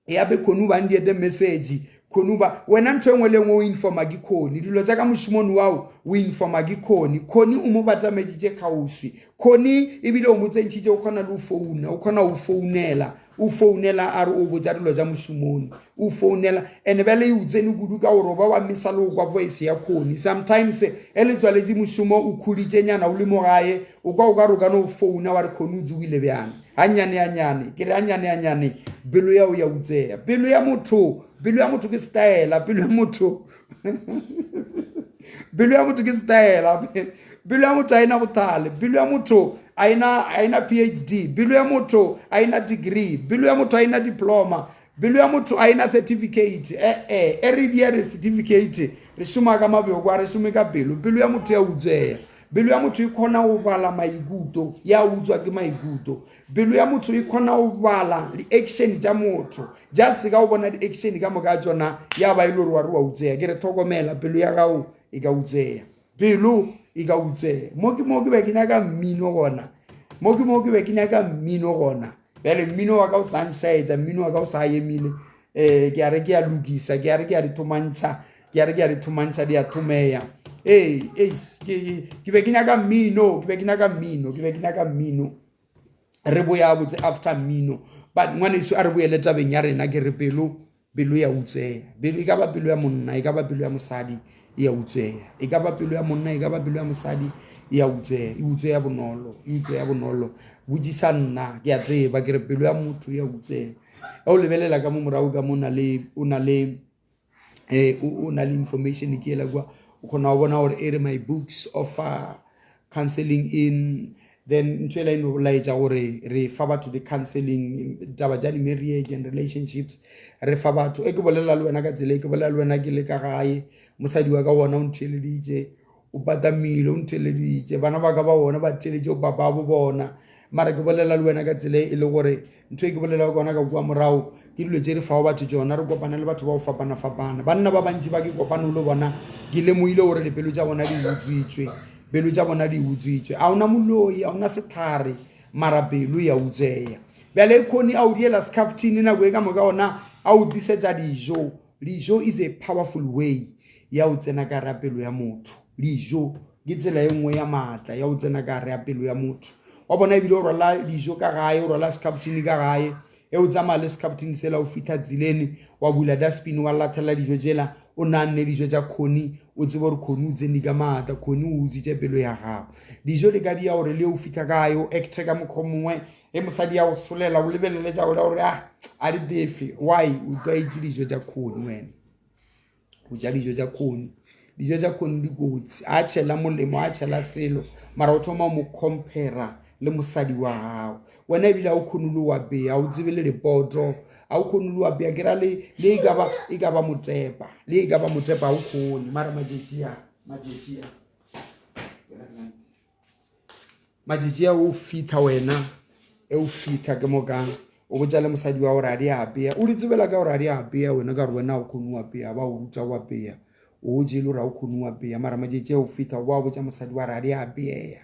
ya be khoni ba ndiete message khoni ba wena ntho engwe le engwe o informa ke khoni dilo tša ka mošomong wao o informa ke khoni khoni o mo batameditše kgauswi khoni ebile o mo tsentšhitše o kgona le o founa o kgona o founela o founela a re o botša dilo tša mošomong o founela and bjale e o tsene kudu ka gore o ba wa misa le go kwa voice ya khoni sometimes e le tswaletše mošomo o khuditšenyana o le mo gae o kwa o ka re o ka no founa wa re khoni o tsogile bjang Gannyane gannyane, ke re gannyane gannyane, pelo ya o ya utseya. Pelo ya motho, pelo ya motho ke setaela, pelo ya motho pelo ya motho ke setaela, pelo ya motho a ena bothale, pelo ya motho a ena a ena PhD, pelo ya motho a ena degree, pelo ya motho a ena diploma, pelo ya motho a ena certificate. Eh eh, e re di re certificate, re šoma ka mabjoko, a re šome ka pelo. Pelo ya motho ya utsweya. Pelo ya motho e kgona go bala maikuto, ya utswa ke maikuto. Pelo ya motho e kgona go bala di-action tša motho, just ka go bona di-action ka moka tšona ya ba e le gore wa re wa utsweya. Ke re tlhokomela pelo ya gago e ka utsweya, pelo e ka utsweya. Mo ke mo ke be ke nyaka mmino gona, mo ke mo ke be ke nyaka mmino gona. Bjale mmino wa ka o sa nšaetša, mmino wa ka o sa emile. Um ke a re ke a lokisa, ke a re ke a di thomantšha. Ke a re ke a di thomantšha di a thomeya. Ee, ee, ke, ke be ke nyaka mmino, ke be ke nyaka mmino, ke be ke nyaka mmino. Re boya botse after mmino. But ngwaneso a re boele tabeng ya rena ke re pelo, pelo ya utsweya. Pelo e ka ba pelo ya monna, e ka ba pelo ya mosadi e ya utsweya. E ka ba pelo ya monna, e ka ba pelo ya mosadi e ya utsweya. E utsweya bonolo, e utsweya bonolo. Botšiša nna, ke a tseba ke re pelo ya motho ya utsweya. Ge o lebelela ka mo morago ka mo o na le, o na le o na le information ke ela kua o kgona go bona gore e re my books offer counseling in then ntho ela e no laetša gore re fa batho di-counseling taba tša di-marriage and relationships re fa batho e ke bolela le wena ka tsela e ke bolela le wena ke le ka gae mosadi wa ka wona o ntheeleditše o patamile o ntheeleditše bana ba ka ba bona ba theeleditše papa bo bona mara ke bolela le wena ka tsela e le gore ntho e ke bolelago ka yona ka kua morago ke dilo tše re fago batho tšona re kopana le batho ba go fapana-fapana banna ba bantši ba ke kopane le bona ke lemogile gore dipelo tša bona di utswitswe pelo tša bona di utswitswe a ona moloi a ona setlhare mara pelo ya utsweya bjale e kgone a o diela scaftine nako e ka moka ona a o tlisetša dijo Lijo is a powerful way ya go tsena ka gare ga pelo ya motho. Lijo ke tsela e nngwe ya maatla ya go tsena ka gare ga pelo ya motho. Wa bona ebile o rwala dijo ka gae, o rwala scaftini ka gae, e o tsamaya le scaftini sela o fitlha tseleng wa bula dustbin wa lathela dijo tšela, o naanne dijo tša khoni, o tsebe gore khoni o tsene ka maatla, khoni o utswitše pelo ya gago. Dijo di ka dia gore le o fitlha ka gae o acte ka mokgwa o mongwe ge mosadi ya go solela o lebelele tša gola gore ah a di tefe why o tlwaetše dijo tša khoni wena o ja dijo tša khoni dijo tša khoni di kotsi a tšhela molemo a tšhela selo mara o thoma mo compara le mosadi wa gago wena ebile a o kgone le wa bea o tsebe le lepoto a o kgone le wa bea ke ra le le e ka ba e ka ba motepa le e ka ba motepa a o kgone mara matšatši a matšatši a Matšatši a o fitha wena e o fitha ke moka o botša le mosadi wa gore a di apea o di tsebela ka gore a di apea wena ka gore wena o kgone go apea ba o ruta go apea o je le gore ga o kgone go apea mara matšatši a o fitha o ba botša mosadi wa re a di apea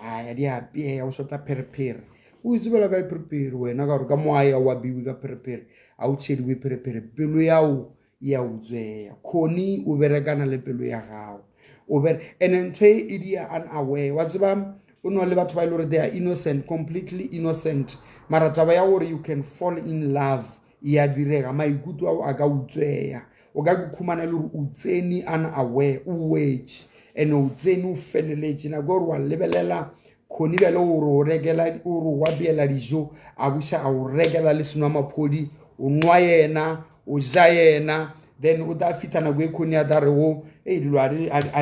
a di apea o shota pherephere o itsebela ka pherephere wena ka gore ka mo a ya o abiwe ka pherephere a o tšhediwe pherephere pelo yao ya utsweya khoni o berekana le pelo ya gago o bere and ntho e e dia unaware wa tseba o no le batho ba e le gore they are innocent completely innocent mara taba ya gore you can fall in love ya direga maikutlo ao a ka utsweya o ka khumana le gore o tsene unaware o wetše and o tsene o feleletše nako gore wa lebelela Khoni bjale o re o rekela o re wa beela dijo a buša a o rekela le senwamaphodi o nwa yena o ja yena. Then o tla fihla nako e khone ya tla re go ei dilo a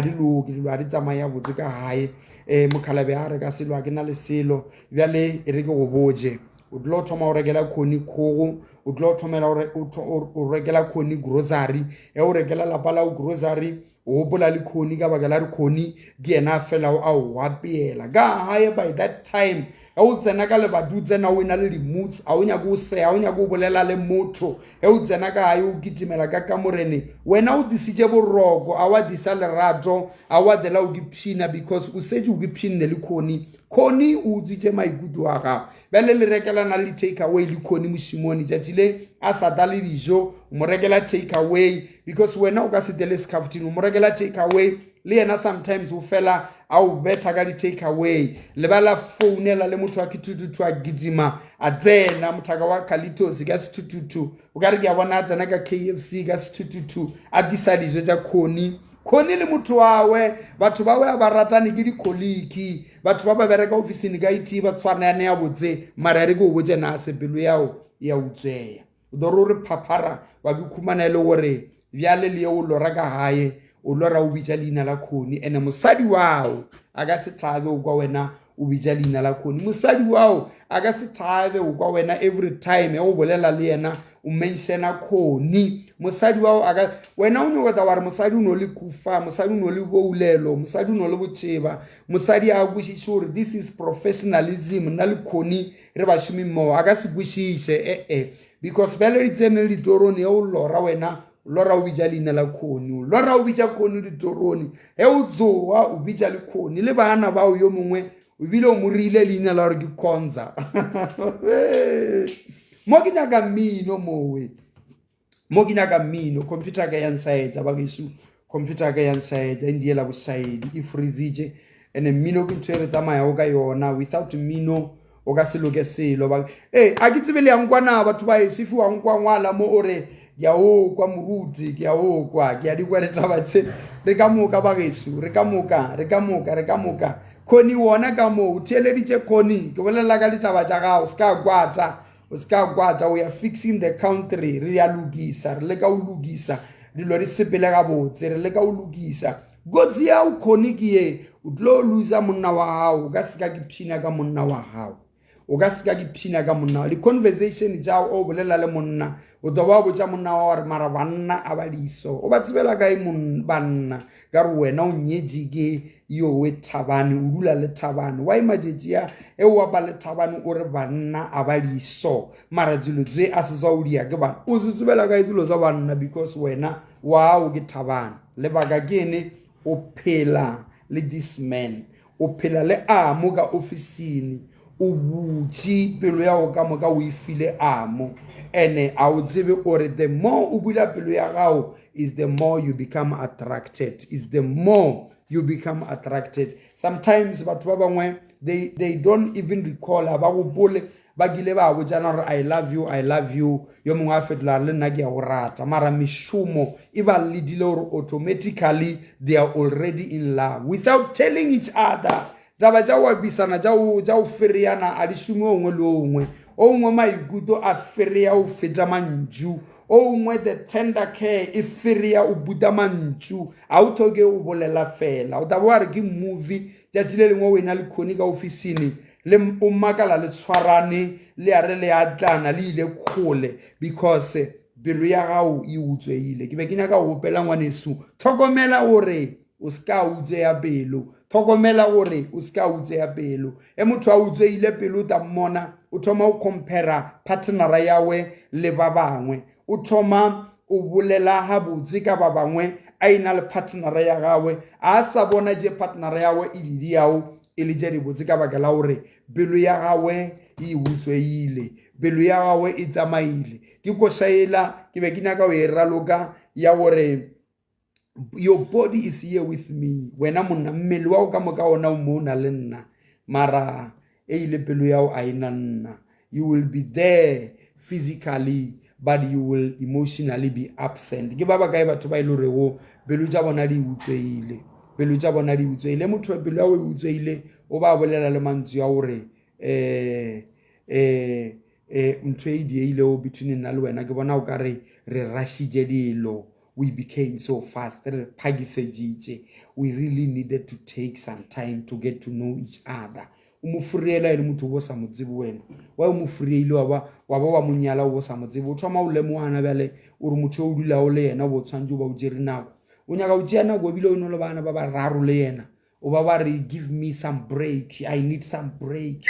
di loke, dilo a di tsamaya botse ka gae. Um mokhalabe a re ka selo a ke na le selo, bjale e re ke go boje. O tlo thoma o rekela khoni kgogo, o tlo thomela o rekela khoni grocery, ge o rekela lapa la grocery o gopola le khoni ka baka la re khoni ke yena a felago a o apeela ka gae. By that time ge o tsena ka lebati o tsena o ena le di-moods, ga o nyake o seya, ga o nyake o bolela le motho. Ge o tsena ka gae o kitimela ka kamorene, wena o disitše boroko, a wa disa lerato, a wa dela o ke phina, because o setse o ke phinne le khoni. Khoni o utswitše maikutlo a gago. Bjale le rekelana le take away le khoni mošimone, tšatši le a sa ta le dijo o mo rekela take away, because wena o ka se tele secaftini, o mo rekela take away. Le yena sometimes o fela a o betha ka di-take away. Le ba la founela le motho wa kithututhu a gidima a tsena, mothaka wa Calitos ka sethututhu, o ka re ke a bona a tsena ka KFC ka sethututhu a disa dijo tša khoni. Khoni le motho wawe, batho ba we ba ratane ke dikholiki, batho ba ba bereka ofisini ka IT ba tshwanane ya botse, mara re ke o botse na se pelo yao ya utsweya. O do re phaphara wa ke khumana e le gore bjale le o lora ka gae, o lora o bitša leina la khoni, ene mosadi wao a ka se thabe o kwa wena o bitša leina la khoni. Mosadi wao a ka se thabe o kwa wena every time o bolela le yena o mentiona khoni. Mosadi wao a ka wena o nyoko tla wa re mosadi o no le kufa, mosadi o no le boulelo, mosadi o no le botšeba, mosadi a kwešiše gore this is professionalism, nna le khoni re bašomi mmogo, a ka se kwešiše ee, because bjale di tsene le ditoroni. O lora wena o lora o bitša leina la khoni, o lora o bitša khoni ditoroni, ge o tsoa o bitša le khoni le bana bao, yo mongwe o bile o mo rile leina la gore ke Khonza. Mo ke nyaka mmino mowe, mo ke nyaka mmino. Computer ka ya nsaetša bagešu, computer ka ya nsaetša e ndiela bošaedi, e freezitše. Ene mmino ke ntho e re tsamayago ka yona, without mmino o ka se loke selo. Ee, a ke tsebe le yang kwana batho ba ešo, if wa nkwa ngwala mo o re ke a o kwa moruti, ke a o kwa, ke a di kwa ditaba tše. Re ka moka bagešu, re ka moka, re ka moka, re ka moka. Khoni wona ka moo o theeleditše khoni, ke bolela ka ditaba tša gago, se ka kwata, o se ka kwata. We are fixing the country, re a lokisa, re leka o lokisa dilo di sepele gabotse, re leka o lokisa. Kotsi ya o khoni ke ye, o tlo losa monna wa gago, o ka se ka ke phina ka monna wa gago, o ka se ka ke phina ka monna. Di-conversation tša o bolela le monna, o tlo ba botša monna wa gore mara banna a ba diso, o ba tsebela kae banna ka re wena o nyetše ke yowe Thabane, o dula le Thabane wa matšatši a e o apa le Thabane, o re banna a ba diso, mara dilo tse a se sa o dia ke bana, o se tsebela kae dilo tsa banna? Because wena wao ke Thabane. Lebaka ke ene o phela le this man, o phela le amo ka ofisini, o butše pelo ya go ka moka o e file amo, ene a o tsebe gore the more o bula pelo ya gago is the more you become attracted, is the more you become attracted. Sometimes batho ba bangwe they don't even recall, ha ba gopole ba kile ba botšana gore I love you, I love you, yo mongwe a fetola le nna ke ya go rata, mara mešomo e ba ledile gore automatically they are already in love without telling each other. Taba tša go apisana tša go fereyana a di šome. Ongwe le ongwe o ngwe maikutlo a fereya o feta mantšu, o ngwe the tender care e fereya o buta mantšu, a o tlhoke o bolela fela. O tla bo wa re ke movie, tšatši le lengwe o ena le khoni ka ofisini le o makala le tshwarane le ya re le atlana le ile kgole, because pelo ya gago e utsweile. Ke be ke nyaka go opela ngwaneso, tlhokomela gore o se ka utsweya pelo, tlhokomela gore o se ka utsweya pelo. E motho a utsweile pelo o tla mmona o thoma o compara partnera yawe le ba bangwe, o thoma o bolela gabotse ka ba bangwe a ena le partnera ya gagwe, a sa bona je partnera yawe e di diao e le tše dibotse, ka baka la gore pelo ya gagwe e utsweile, pelo ya gagwe e tsamaile. Ke koša ela ke be ke nyaka go e raloka ya gore your body is here with me, wena monna mmele wa go ka moka ona o mo o na le nna, mara e ile pelo ya go a ena nna. You will be there physically but you will emotionally be absent. Ke ba bakae batho ba e le gorego pelo tša bona di utsweile, pelo tša bona di utsweile. Motho wa pelo ya go e utsweile o ba bolela le mantswe a gore um ntho e dieilego between nna le wena, ke bona o ka re re rashitše dilo. We became so fast, re phakiseditše. We really needed to take some time to get to know each other. O mo furiela e le motho o bo sa mo tsebe wena. Why o mo furieile wa ba wa ba wa mo nyala o bo sa mo tsebe? O thoma o lemogana bjale o re motho yo o dulago le yena o bo o tshwanetse o ba o tšere nako. O nyaka go tšea nako ebile o no le bana ba bararo le yena. O ba wa re give me some break, I need some break.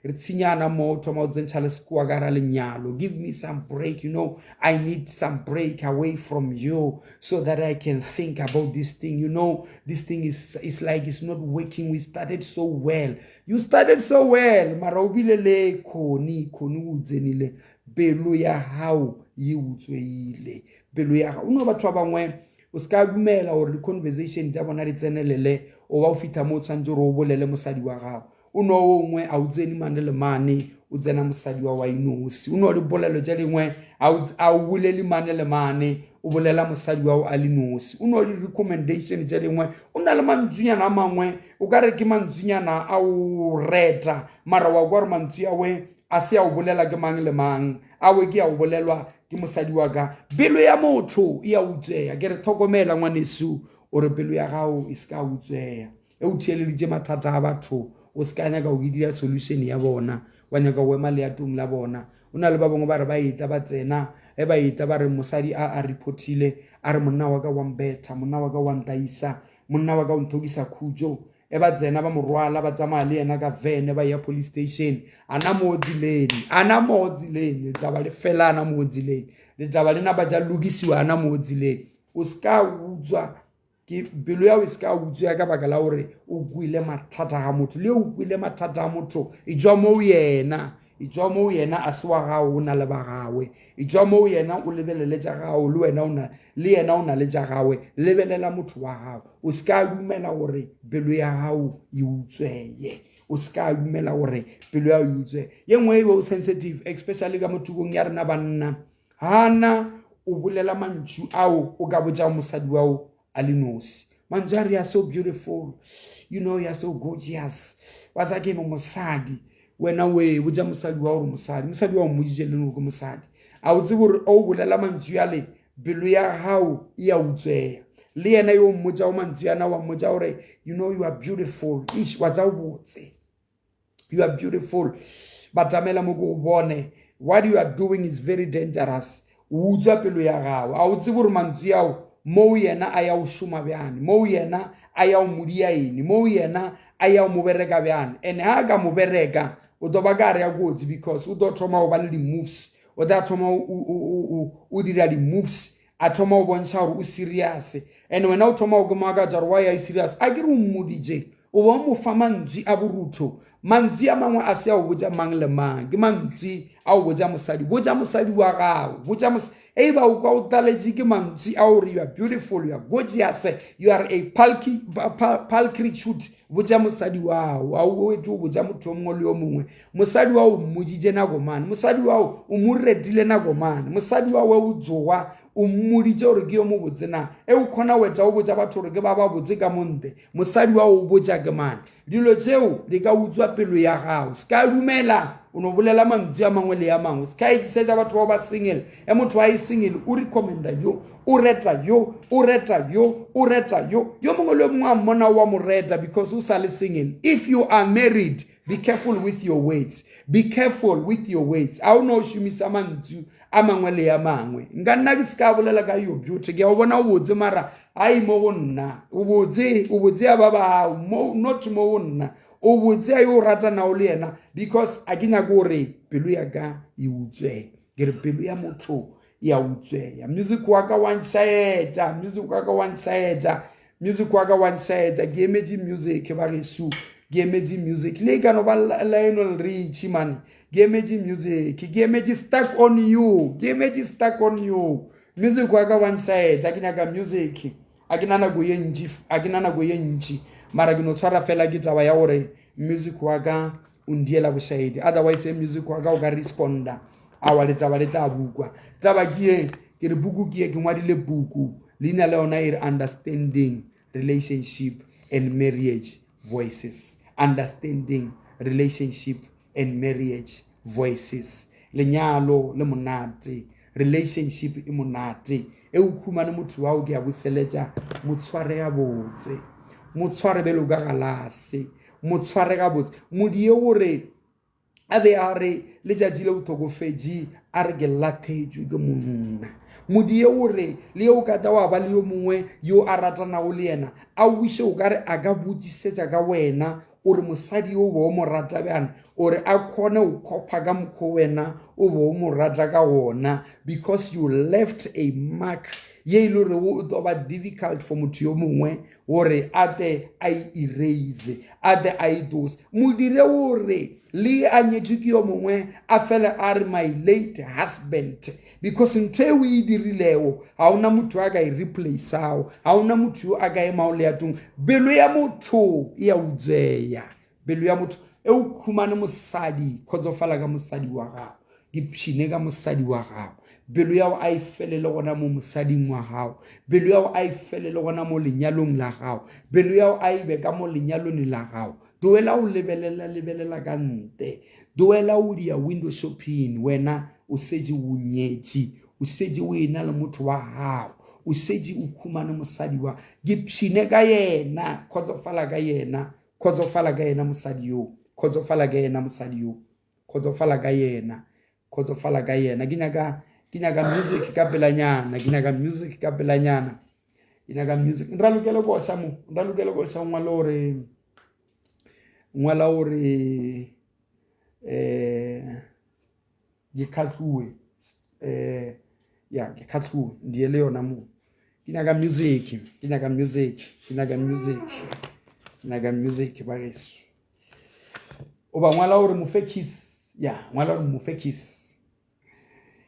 Re tshinyana mo o thoma o tsentšha le sekoa ka ra lenyalo. Give me some break, you know, I need some break away from you so that I can think about this thing. You know, this thing is it's like it's not working. We started so well. You started so well, mara o bile le khoni, khoni o tsenile. Pelo ya hao e utsweile. Pelo ya gago. O no batho ba bangwe o se ka dumela gore di-conversation tša bona di tsenelele o ba o fitlha mo o tshwanetse gore o bolele mosadi wa gago o no o nngwe a o tsene mane le mane o tsena mosadi wa wa inosi o no le polelo tše dingwe a o bolele mane le mane o bolela mosadi wa a le nosi o no le recommendation tše dingwe o na le mantsunyana a mangwe o ka re ke mantsunyana a o reta mara wa kwa gore mantsu awe a se a o bolela ke mang le mang awe ke ya o bolelwa ke mosadi wa ka pelo ya motho e ya utsweya ke re tlhokomela ngwaneso o re pelo ya gago e se ka utsweya e o theeleditše mathata a batho o se ka nyaka go dira solution ya bona wa nyaka go ema leatong la bona o na le ba bangwe ba re ba etla ba tsena e ba etla ba re mosadi a a reportile a re monna wa ka wa mbetha monna wa ka wa ntaisa monna wa ka o nthokisa khutšo e ba tsena ba mo rwala ba tsamaya le yena ka vene ba ya police station ana mo tseleng ana mo tseleng letaba le fela ana mo tseleng letaba lena ba ja lokisiwa ana mo tseleng o se ka utswa ke pelo ya o se ka utswa ka baka la gore o kwele mathata ga motho le o kwele mathata a motho e tswa mo yena e tswa mo yena a se wa gago o na le ba gawe e tswa mo yena o lebelele tša gago le wena o na le yena o na le tša gawe lebelela motho wa gago o se ka dumela gore pelo ya gago e utsweye o se ka dumela gore pelo ya e utsweye ye nngwe e be o sensitive especially ka mo thukong ya rena banna gana o bolela mantšu ao o ka botšago mosadi wao a le nosi mantšu a re ya so beautiful you know you are so gorgeous wa tsa ke no mosadi wena we botša mosadi wa gore mosadi mosadi wa o mmoditše le gore ke mosadi a o tsebe gore o bolela mantšu yale pelo ya gago e a utsweya le yena yo mmotšago mantšu yana wa mmotša gore you know you are beautiful ish wa tsa o botse you are beautiful batamela mo ke o bone what you are doing is very dangerous o utswa pelo ya gago a o tsebe gore mantswe ao moo yena a ya o šoma bjane moo yena a ya o modia eng moo yena a ya o mo bereka bjane and ha a ka mo bereka o tlo ba ka gare ya kotsi because o tlo thoma go ba le di-moves o tla thoma o dira di-moves a thoma go bontšha gore o serious and wena o thoma go ke makatša gore why a serious a ke re o mmoditše o ba o mo fa mantswi a borutho mantswi a mangwe a se a o botša mang le mang ke mantswi a o botša mosadi botša mosadi wa gago botša mos e ba o kwa o taletše ke mantswi a gore you are beautiful you are gorgeous you are a palcritude botša mosadi wao a o etse o botša motho yo mongwe le yo mongwe mosadi wa o mmoditše nako mane mosadi wao o mo retile nako mane mosadi wa we o tsoga o mmoditše gore ke yo mobotse na e o kgona wetsa o botša batho gore ke ba ba botse ka monte mosadi wa o botša ke mane dilo tšeo di ka utswa pelo ya gago se ka dumela o no bolela mantswe a mangwe le a mangwe se ka ekisetša batho bao ba single e motho wa e single o recommenda yo o reta yo o reta yo o reta yo yo mongwe le yo mongwe a mmona wa mo reta because o sa le single if you are married be careful with your words be careful with your words a o no šomisa mantsu a mangwe le a mangwe nka nna ke se ka bolela ka yo beauty ke a o bona o botse mara ai mo go nna o botse o botse ya ba bao mo not mo go nna o botse a yo o ratanago le yena because a ke nyake gore pelo ya ka e utswe ke re pelo ya motho ya utsweya music wa ka wa nšaetša music wa ka wa nšaetša music wa ka wa nšaetša ke emetše music ba gesu ke emetše music le e ka no ba Lionel Richie mane ke emetše music ke emetše stuck on you ke emetše stuck on you music wa ka wa nšaetša ke nyaka music a ke na nako ye ntši a ke na nako ye ntši mara ke no tshwara fela ke taba ya gore music wa ka o ndiela bošaedi otherwise music wa ka o ka responda awa letaba le tla bukwa taba ke ye ke re buku ke ye ke ngwadile buku leina la yona e re understanding relationship and marriage voices understanding relationship and marriage voices lenyalo le monate relationship e monate. E o khumane motho wa o ke a boseletša, mo tshware gabotse, mo tshware bjalo ka galase, mo tshware gabotse. Modie gore a be a re letšatši le o hlokofetše a re ke lathetšwe ke monna. Modie o re le yo o ka tla wa ba le yo mongwe yo a ratanago le yena a wiše o ka re a ka botšisetša ka wena o re mosadi yo o be o mo rata bjang o re a kgone go khopha ka mokgwa wena o be o mo rata ka gona because you left a mark ye e le gorego o tlo ba difficult for motho yo mongwe gore a tle a e erase a tle a e tlose. Modire gore le a nyetšwe ke yo mongwe a fele a re my late husband because ntho e o e dirilego ga ona motho a ka e replaceago, ga ona motho yo a ka emago leatong. Pelo ya motho e a utsweya, pelo ya motho e o khumane mosadi, kgotsofala ka mosadi wa gago, ipshine ka mosadi wa gago. Pelo ya gago a e felele gona mo mosading wa gago, pelo ya gago a e felele gona mo lenyalong la gago, pelo ya gago a e be ka mo lenyalong la gago. Tlohela go lebelela lebelela ka ntle, tlohela go dia window shopping. Wena o šetše o nyetše, o šetše o ena le motho wa gago, o šetše o khumane mosadi wa, ipshine ka yena, kgotsofala ka yena, kgotsofala ka yena mosadi yo, kgotsofala ka yena mosadi yo, kgotsofala ka yena, kgotsofala ka yena. Ke nyaka ke nyaka music ka pelanyana, ke nyaka music ka pelanyana, ke nyaka music. Nralokele koša mo, nralokele koša ngwala gore ngwala gore eh ke kgahluwe eh ya ke kgahluwe ndiye le yona mo. Ke nyaka music, ke nyaka music, ke nyaka music, ke nyaka music ba geso. O ba ngwala gore mo fe kiss, ya ngwala gore mo fe kiss.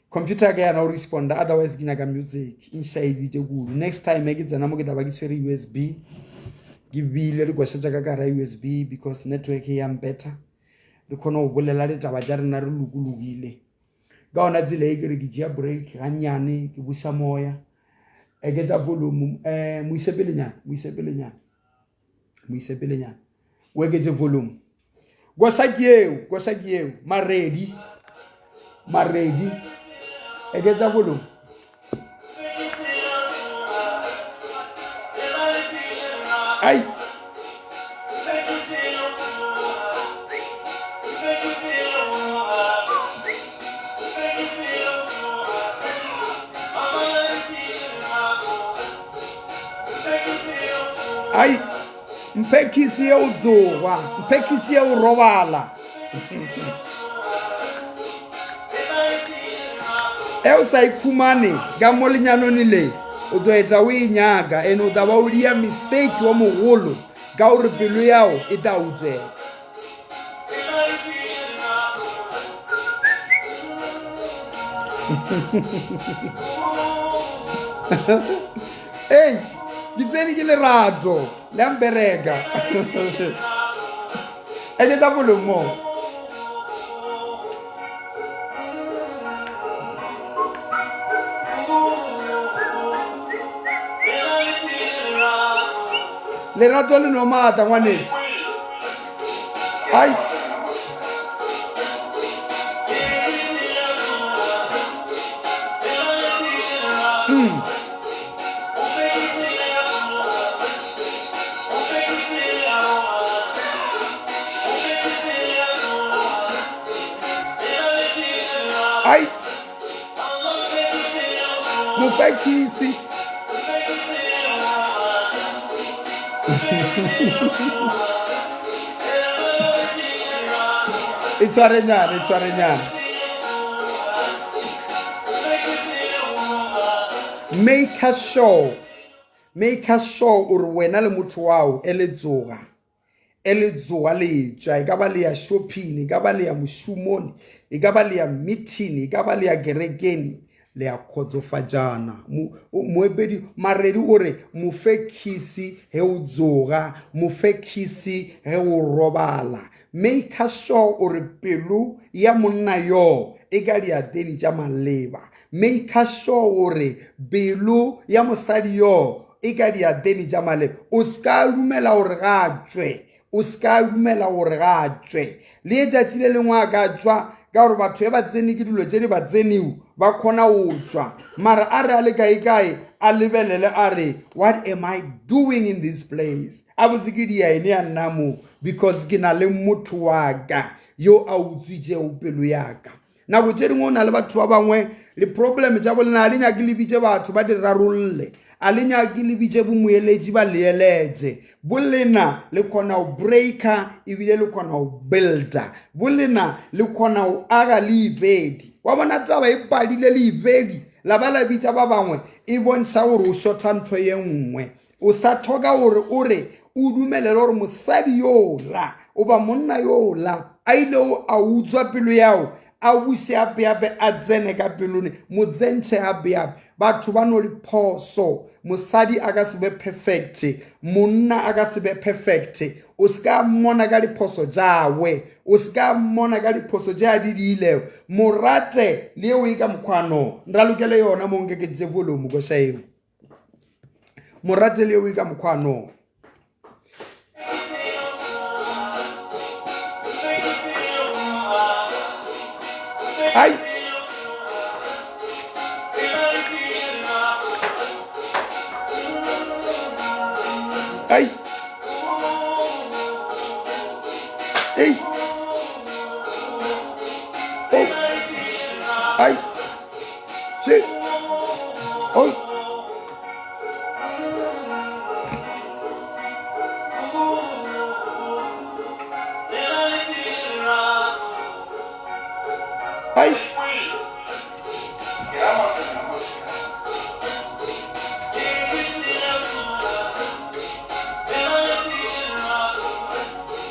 Computer ya ka yana o responda, otherwise ke nyaka music e nšaeditše kudu. Next time ke tsena mo ke tla ba ke tshwere U_S_B, ke beile dikoša tša ka ka gare U_S_B because network ya better. Re kgone go bolela ditaba tša rena re lokologile. Ka yona tsela e ke re ke tšea break gannyane, ke buša moya, eketša volume mo ise pelenyana, mo ise pelenyana, mo ise pelenyana, o eketše volume. Koša ke eo, koša ke eo, Maredi, Maredi, eketša volume. Ai. Ai, mphe kiss ye o tsoga, mphe kiss ye o robala. E o sa ikhumane ka mo lenyalong le, o tlo etsa o e nyaka and o tla ba o dia mistake wa mogolo ka gore pelo yao e tla utswela. Ei, ke tsene ke lerato le a mbereka. Eketsa volume mo. Lerato le no maatla ngwaneso. Ai. Ai. Mo fe kiss. E tshwarenyana, e tshwarenyana. Make sure, make sure gore wena le motho wao e le tsoga, e le tsoga le tšwa, e ka ba le ya shopping, e ka ba le ya mošomong, e ka ba le ya meeting, e ka ba le ya kerekeng, le ya kgotsofatšana. Moepedi Maredi o re mo fe kiss ge o tsoga, mo fe kiss ge o robala. Make sure gore pelo ya monna yoo e ka diateng tša maleba. Make sure gore pelo ya mosadi yoo e ka diateng tša maleba. O se ka dumela gore ga a tšwe, o se ka dumela gore ga a tšwe. Le letšatši le lengwe a ka tšwa ka gore batho e ba tsene ke dilo tše di ba tseneo ba kgona go tšwa mara a re a le kaekae a lebelele a re what am i doing in this place a botse ke dia ene ya nna mo because ke na le motho wa ka yo a utswitšego pelo ya ka nako tše dingwe o na le batho ba bangwe le problem tša bolena a le nyake le bitše batho ba di rarolle a le nyake le bitše bomoeletši ba leeletše bolena le kgona go breaker ebile le kgona go builder bolena le kgona go aga le ibedi wa bona taba e padile le ibedi la ba la bitša ba bangwe e bontšha gore o shotha ntho ye nngwe O sa tlhoka gore o re o dumelele gore mosadi yola oba monna yola a ilego a utswa pelo yao a buse gape-gape a tsene ka pelone mo tsentšhe gape-gape. Batho ba no diphoso. Mosadi a ka se be perfect, monna a ka se be perfect. O se ka mmona ka diphoso tšawe, o se ka mmona ka diphoso tše a di diilego. Mo rate le eo e ka mokgwano. Nralokele yona mo nke ke tše volume koša eo. Morate le eo e ka mokgwano. Ai. Ai. Ei. Oh. Ai. Sì. Oh. Ai.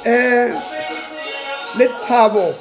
Eh, lethabo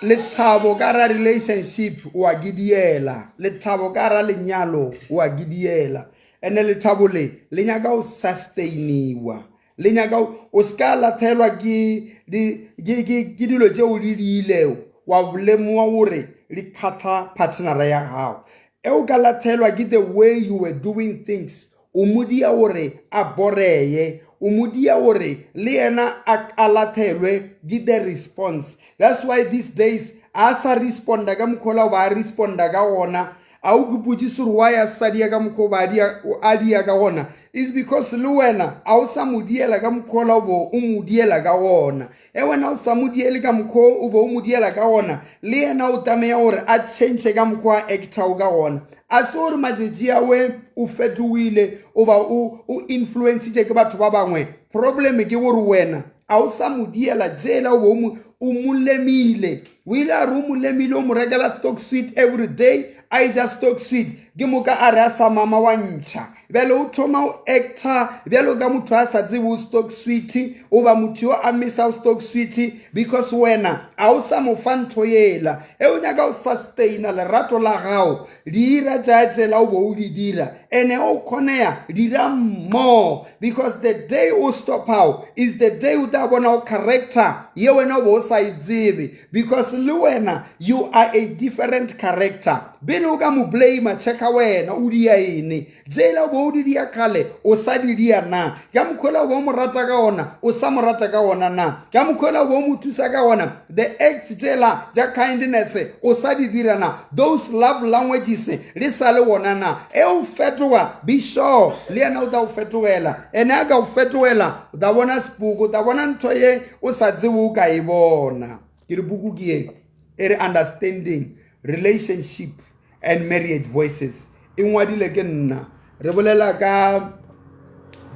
lethabo ka ra relationship o a gidiela lethabo ka ra lenyalo o a gidiela ene lethabo le le nyaka go sustainiwa le nyaka o se ka lathelwa ke ke dilo tšeo di diilego wa lemoga gore di kgatha partnera ya gago e o ka lathelwa ke the way you were doing things o mo dia gore a boreye o mo dia gore le yena a lathelwe ke the response that's why these days a sa responda ka mokgola ba a responda ka gona a o kipotše gore why a sa dia ka mokgwa ba a dia ka gona is because le wena a o sa mo diela ka mokgwa o bo o mo diela ka gona e wena o sa mo diele ka mokgwa o bo o mo diela ka gona le yena o tlameya gore a change ka mokgwa a actago ka gona a se gore matšatši awe o fetogile o ba o o influencitše ke batho ba bangwe problem ke gore wena a o sa mo diela jela o bo o mo lemile o ile a re o mo lemile o mo rekela stock sweet every day a e ja stock sweet ke moka a re a sa mama wa ntšha bjale o thoma o actor bjalo ka motho a sa tsebe o stock sweet o ba motho yo a missa stock sweet because wena a o sa mo fa ntho yela e o nyaka o sustaina lerato la gago dira tša tsela o bo o di dira ene o kgoneya dira more because the day o stopago is the day o tla bona o character ye wena o bo o sa e tsebe because le wena you are a different character pele o ka mo blame checka wena o dia ene tsela o bo o di dia kgale o sa di dia na ka mokgwela o bo o mo rata ka ona o sa mo rata ka ona na ka mokgwela o bo o mo thusa ka ona the acts tsela tša kindness o sa di dira na those love languages le sa le wona na e o fetoga be sure le yena o tla o fetogela ene a ka o fetogela o tla bona sepoko o tla bona ntho ye o sa tsebe o ka e bona ke re puku ke ye e re understanding relationship and marriage voices e ngwadile ke nna re bolela ka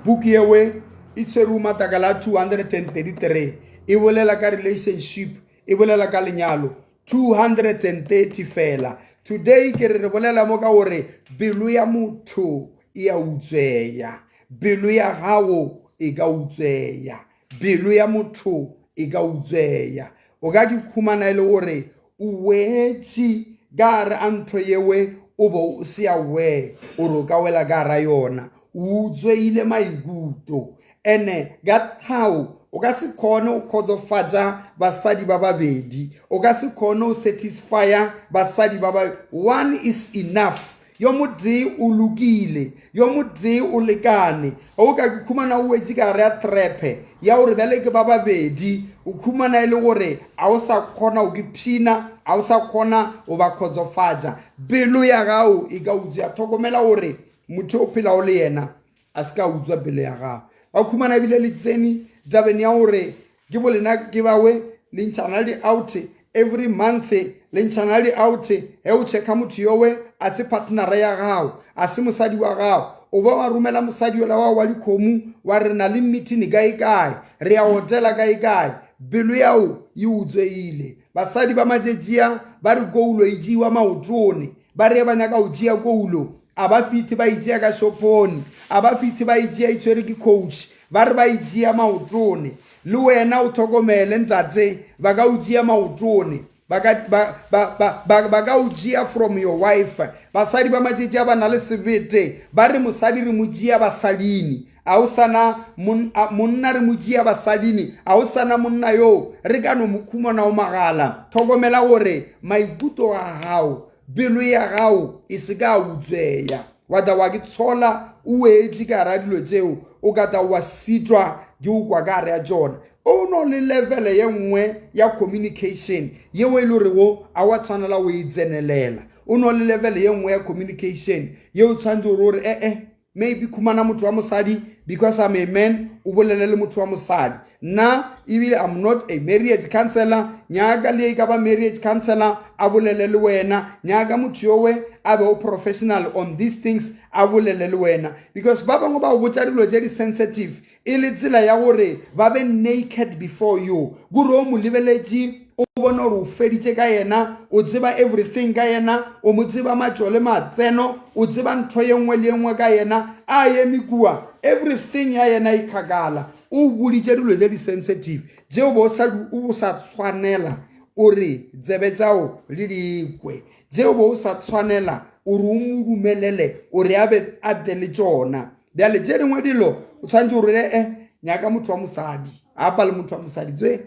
buku yewe e tshwere matakala a 233 e bolela ka relationship e bolela ka lenyalo 230 fela today ke re re bolela mo ka gore pelo ya motho e a utsweya pelo ya gago e ka utsweya pelo ya motho e ka utsweya o ka ke khumana e le gore o wetše ka gare a ntho yewe o bo o se aware gore o ka wela ka gara yona o utsweile maikuto ene ka tlhago o ka se kgone go kgotsofatša basadi ba babedi o ka se kgone go satisfya basadi ba ba one is enough yo motee o lokile yo motee o lekane o ka khumana o wetse ka gare ya trepe ya gore bjale ke ba babedi O khumana e le gore a o sa kgona go ipshina, a o sa kgona go ba kgotsofatša. Pelo ya gago e ka utswa. Tlhokomela gore motho o phelago le yena a se ka utswa pelo ya gago. Ba khumana ebile le tsene tabeng ya gore ke bolena ke bawe le ntšhana le di-out every month le ntšhana le di-out ge o checka motho yowe a se partnera ya gago a se mosadi wa gago o ba wa romela mosadi yola wa wa dikgomo wa re na le meeting kae kae re ya hotela kae kae pelo yao e utsweile basadi ba matšetšia ba re koulo e tšeiwa maotone ba re ba nyaka go tšea koulo a ba fithi ba itšea ka shopone a ba fithi ba itšea e tshwere ke coach ba re ba itšea maotone le wena o tlhokomele ntate ba ka o tšea maotone ba ka ba ba ba ba ba ka o tšea from your wife basadi ba matšetši a ba na le sebete ba re mosadi re mo tšea basadini a o sana monna re mo tšea basadini a o sana monna yoo re ka no mo khumana o magala tlhokomela gore maikutlo a gago pelo ya gago e se ka utsweya wa tla wa ke tshola o wetše ka gara dilo tšeo o ka tla wa sitwa ke o kwa ka gare ya tšona o no le level ye nngwe ya communication yeo e le gorego a wa tshwanela o e tsenelela o no le level ye nngwe ya communication yeo o tshwanetse gore o re ee eh, maybe khumana motho wa mosadi because I'm a man o bolele le motho wa mosadi nna ebile I'm not a marriage counselor nyaka le e ka ba marriage counselor a bolele le wena nyaka motho yowe a be o professional on these things a bolele le wena because ba bangwe ba go botša dilo tše di-sensitive e le tsela ya gore ba be naked before you kore o mo lebeletše o bone gore o feditše ka yena o tseba everything ka yena o mo tseba matšo le matseno o tseba ntho ye nngwe le ye nngwe ka yena a eme kua everything ya yena e kgakala o boditše dilo tše di-sensitive tšeo bo o sa tshwanela o re tsebe tšao le dikwe tšeo bo o sa tshwanela o re o mo dumelele o re a be a tle le tšona bjale tše dingwe dilo o tshwanetse o re e nyaka motho wa mosadi apa le motho wa mosadi tswe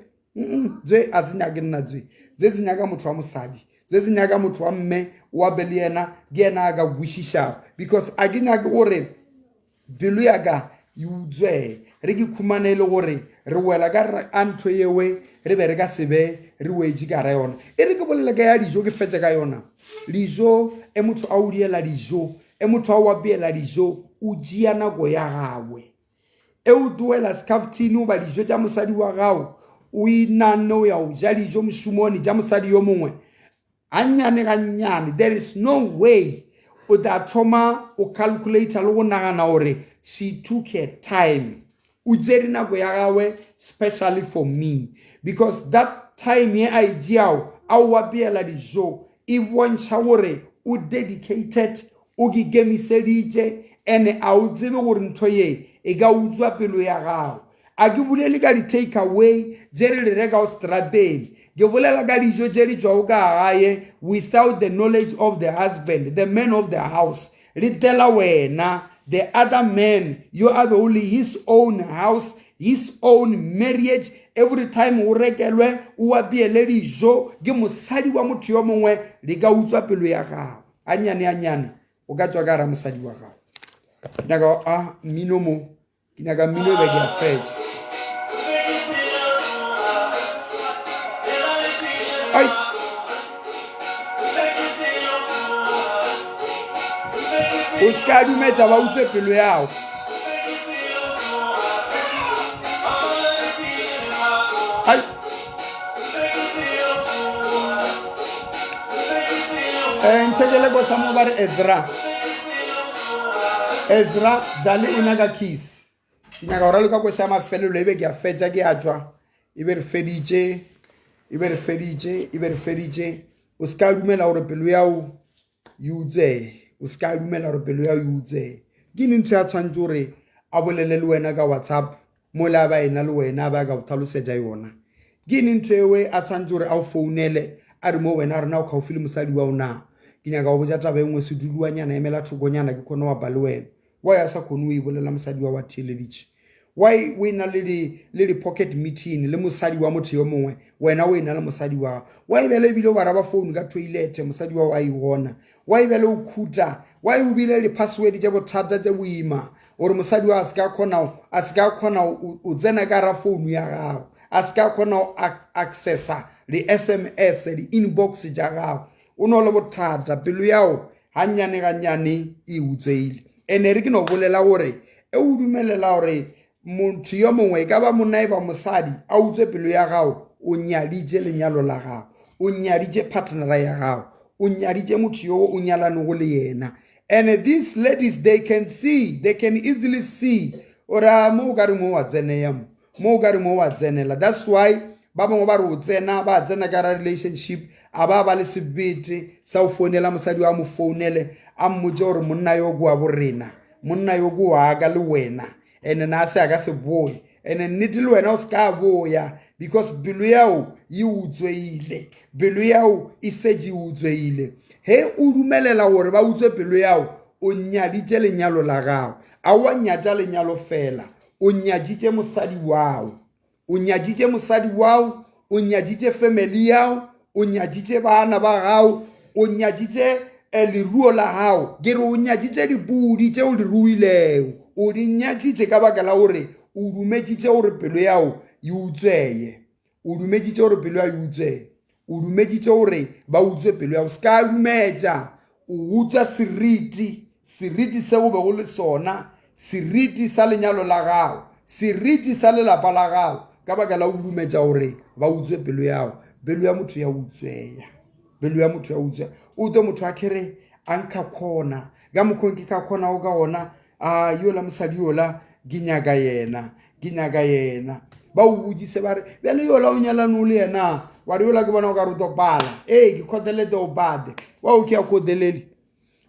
tswe a se nyake nna tswe tswe se nyaka motho wa mosadi tswe se nyaka motho wa mme wa be le yena ke yena a ka kwešišago because a ke nyake gore pelo ya ka e utswee re ke khumane e le gore re wela ka a ntho yewe re be re ka se be re wetše ka ra yona e re ke bolele ka ya dijo ke fetše ka yona dijo e motho a o diela dijo E motho a o apeela dijo o tšea nako ya gagwe. E o tloela scaftini goba dijo tša mosadi wa gago o inanne o ya o ja dijo mošomone tša mosadi yo mongwe gannyane gannyane there is no way o tla thoma o calculator le go nagana gore she took her time o tsere nako ya gagwe specially for me because that time ye a e tšeago a o apeela dijo e bontšha gore o dedicated o ke kemiseditše ene a o tsebe gore ntho ye e ka utswa pelo ya gago a ke bolele ka di-take away tše re di rekago strateng ke bolela ka dijo tše di tšwago ka gae without the knowledge of the husband the man of the house Letela wena, the other man yo a be o le his own house, his own marriage, every time o rekelwe o apeele dijo ke mosadi wa motho yo mongwe, di ka utswa pelo ya gago. Anyane anyane o ka tswa ka gara mosadi wa gago. Nyaka a mmino mo Ke nyaka mmino e be ke a fetša. Ai. O se ka dumetsa ba utswe pelo yago. Ai. Eh, nchekele ko sa mo ba re Ezra. Ezra Dali o nyaka kiss. Ke nyaka go raloka koša ya mafelelo e be ke a fetša ke a tšwa e be re feditše e be re feditše e be re feditše o se ka dumela gore pelo yao e utswee o se ka dumela gore pelo yao e utswee ke eng ntho ya tshwanetse gore a bolele le wena ka whatsapp mo le a ba ena le wena a ba ka go tlhalosetša yona ke eng ntho ewe a tshwanetse gore a o founele a re mo wena a rena o kgaufi le mosadi wa o na ke nyaka go botša taba e nngwe seduduanyana emela thokonyana ke kgone go apa le wena why a sa kgone o e bolela mosadi wa wa theeleditše why o ena le di le di pocket meeting le mosadi wa motho yo mongwe wena o ena le mosadi wa why bjale ebile o araba phone ka toilet mosadi wa wa e bona why bjale o khuta why o bile le password tše bothata tše boima gore mosadi wa a se ka kgona a se ka kgona o tsena ka ra phone ya gago. a se ka kgona go accessa di-sms di-inbox tša gago o no le bothata pelo yao gannyane gannyane e utsweile ene re ke no bolela gore e o dumelela gore motho yo mongwe e ka ba monna e ba mosadi a utswe pelo ya gago o nyaditše lenyalo la gago o nyaditše partnera ya gago o nyaditše motho yo o nyalanego le yena and these ladies they can see they can easily see ore a mo o ka re mo wa tseneya mo mo o ka re mo wa tsenela that's why ba bangwe ba re o tsena ba tsena ka ra relationship a ba ba le sebete sa o founela mosadi wa mo founele a mmotse gore monna yo ke wa borena monna yo ke waka le wena ene na se a ka se boe ene nnete le wena o se ka boya because pelo yao e utsweile pelo yao e setse e utsweile he o dumelela gore ba utswe pelo yao o nyaditše lenyalo la gago a wa nyatša lenyalo fela o nyaditše mosadi wao o nyaditše mosadi wao o nyaditše family yao o nyaditše bana ba gago o nyaditše eh, leruo la gago ke re o nyaditše dipudi tše o di ruilego o di nyaditše ka baka la gore o dumetšitše gore pelo yao e utsweye o dumetšitše gore pelo ya e utsweye o dumetšitše gore ba utswe pelo ya go se ka dumetša o utswa seriti seriti se o bego le sona seriti sa lenyalo la gago seriti sa lelapa la gago ka baka la o dumetša gore ba utswe pelo yago pelo ya motho ya utsweya pelo ya motho ya utsweya o twe motho a kere a nkha kgona ka mokgong ke ka kgonago ka gona a yola mosadi yola ke nyaka yena ke nyaka yena ba o bodise ba re bjale yola o nyalane o le yena wa re yola ke bona o ka re o tlo pala ee ke kgotelete o pate wa o ke ya kgotelele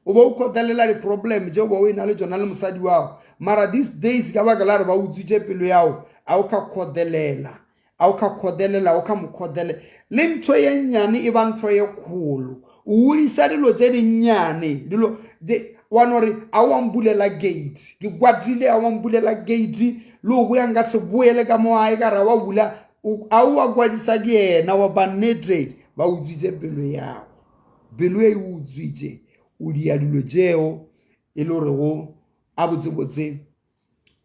o ba o kgotelela di-problem tše o ba o e na le tsona le mosadi wago mara these days ka baka la re ba utswitše pelo yago a o ka kgotelela a o ka kgotelela o ka mo kgotelela le ntho ye nnyane e ba ntho ye kgolo o godisa dilo tše dinnyane dilo wa no re a wa mbulela gate ke kwatile a wa mbulela gate le o boya nka se boele ka mo gae ka ra wa bula a o wa kwadisa ke yena wa ba nnete ba utswitše pelo yago pelo e utswitše o dia dilo tšeo e le gorego a botsebotse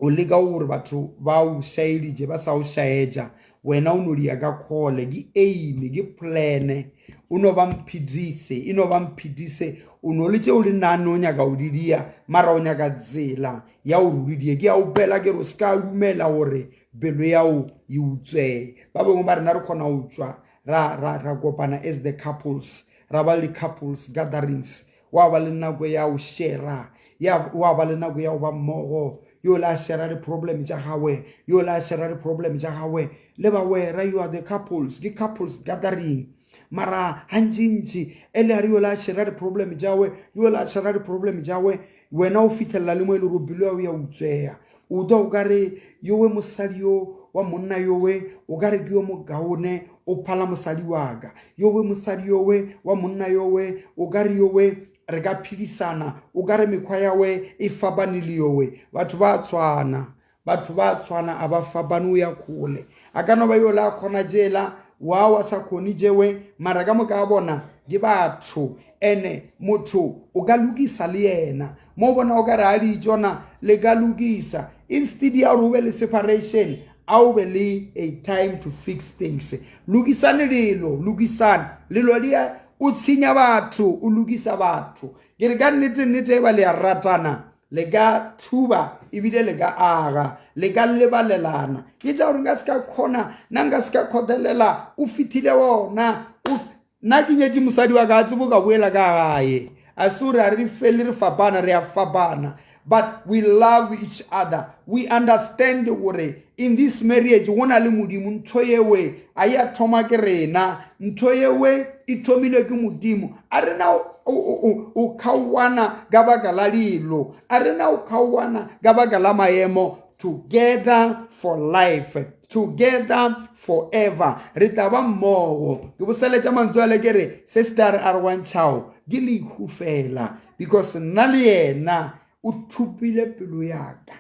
o leka gore batho ba o šaeditše ba sa o šaetša wena o no diya ka kgole ke aim ke plan o no ba mphidise e no ba mphidise o no le tšeo le nane o nyaka o di dia mara o nyaka tsela ya gore o di die ke ya o pela ke re o se ka dumela gore pelo yao e utswee ba bangwe ba rena re kgona go tšwa ra, ra, ra kopana as the couples ra ba le couples gatherings wa ba le nako ya go shera ya wa ba le nako ya go ba mmogo yo la shera di-problem tša gagwe yo la shera di-problem tša gagwe le bagwera you are the couples ke couples gathering mara gantšintši e le a re yo la shera di-problem tša gagwe yo la shera di-problem tša gagwe wena o fitlhelela le mo e le gore pelo ya utsweya o twa o ka re yowe mosadi yo wa monna yowe o ka re ke yo mokaone o phala mosadi wa ka yowe mosadi yowe wa monna yowe o ka re yowe re ka phedisana o ka re mekgwa yawe e fapane le yowe batho ba tshwana batho ba tshwana a ba fapane o ya kgole a ka no ba yola a kgona jela wa wa sa kgone jewe mara ka moka a bona ke batho ene motho o ka lokisa le yena mo bona o ka re a ditšona le ka lokisa instead ya gore o be le separation a o be le a time to fix things lokisane lelo lokisane lelo di o tshenya batho o lokisa batho ke re ka nnete nnete e ba le a ratana le ka thuba ebile le ka aga le ka lebalelana ke tša gore nka se ka kgona nna nka se ka kgothelela o fithile ona nna ke nyetše mosadi wa ka a tsebo ka boela ka gae a se gore a re fele re fapana re a fapana but we love each other we understand gore in this marriage go na le modimo ntho yewe a ya thoma ke rena ntho yewe e thomilwe ke modimo a rena o kgaoana ka baka la dilo a rena o kgaoana ka baka la maemo together for life together forever re tla ba mmogo ke boseletša mantswe ale ke re se se tla re arogantšhago ke lehu fela because nna le yena o thupile pelo yaka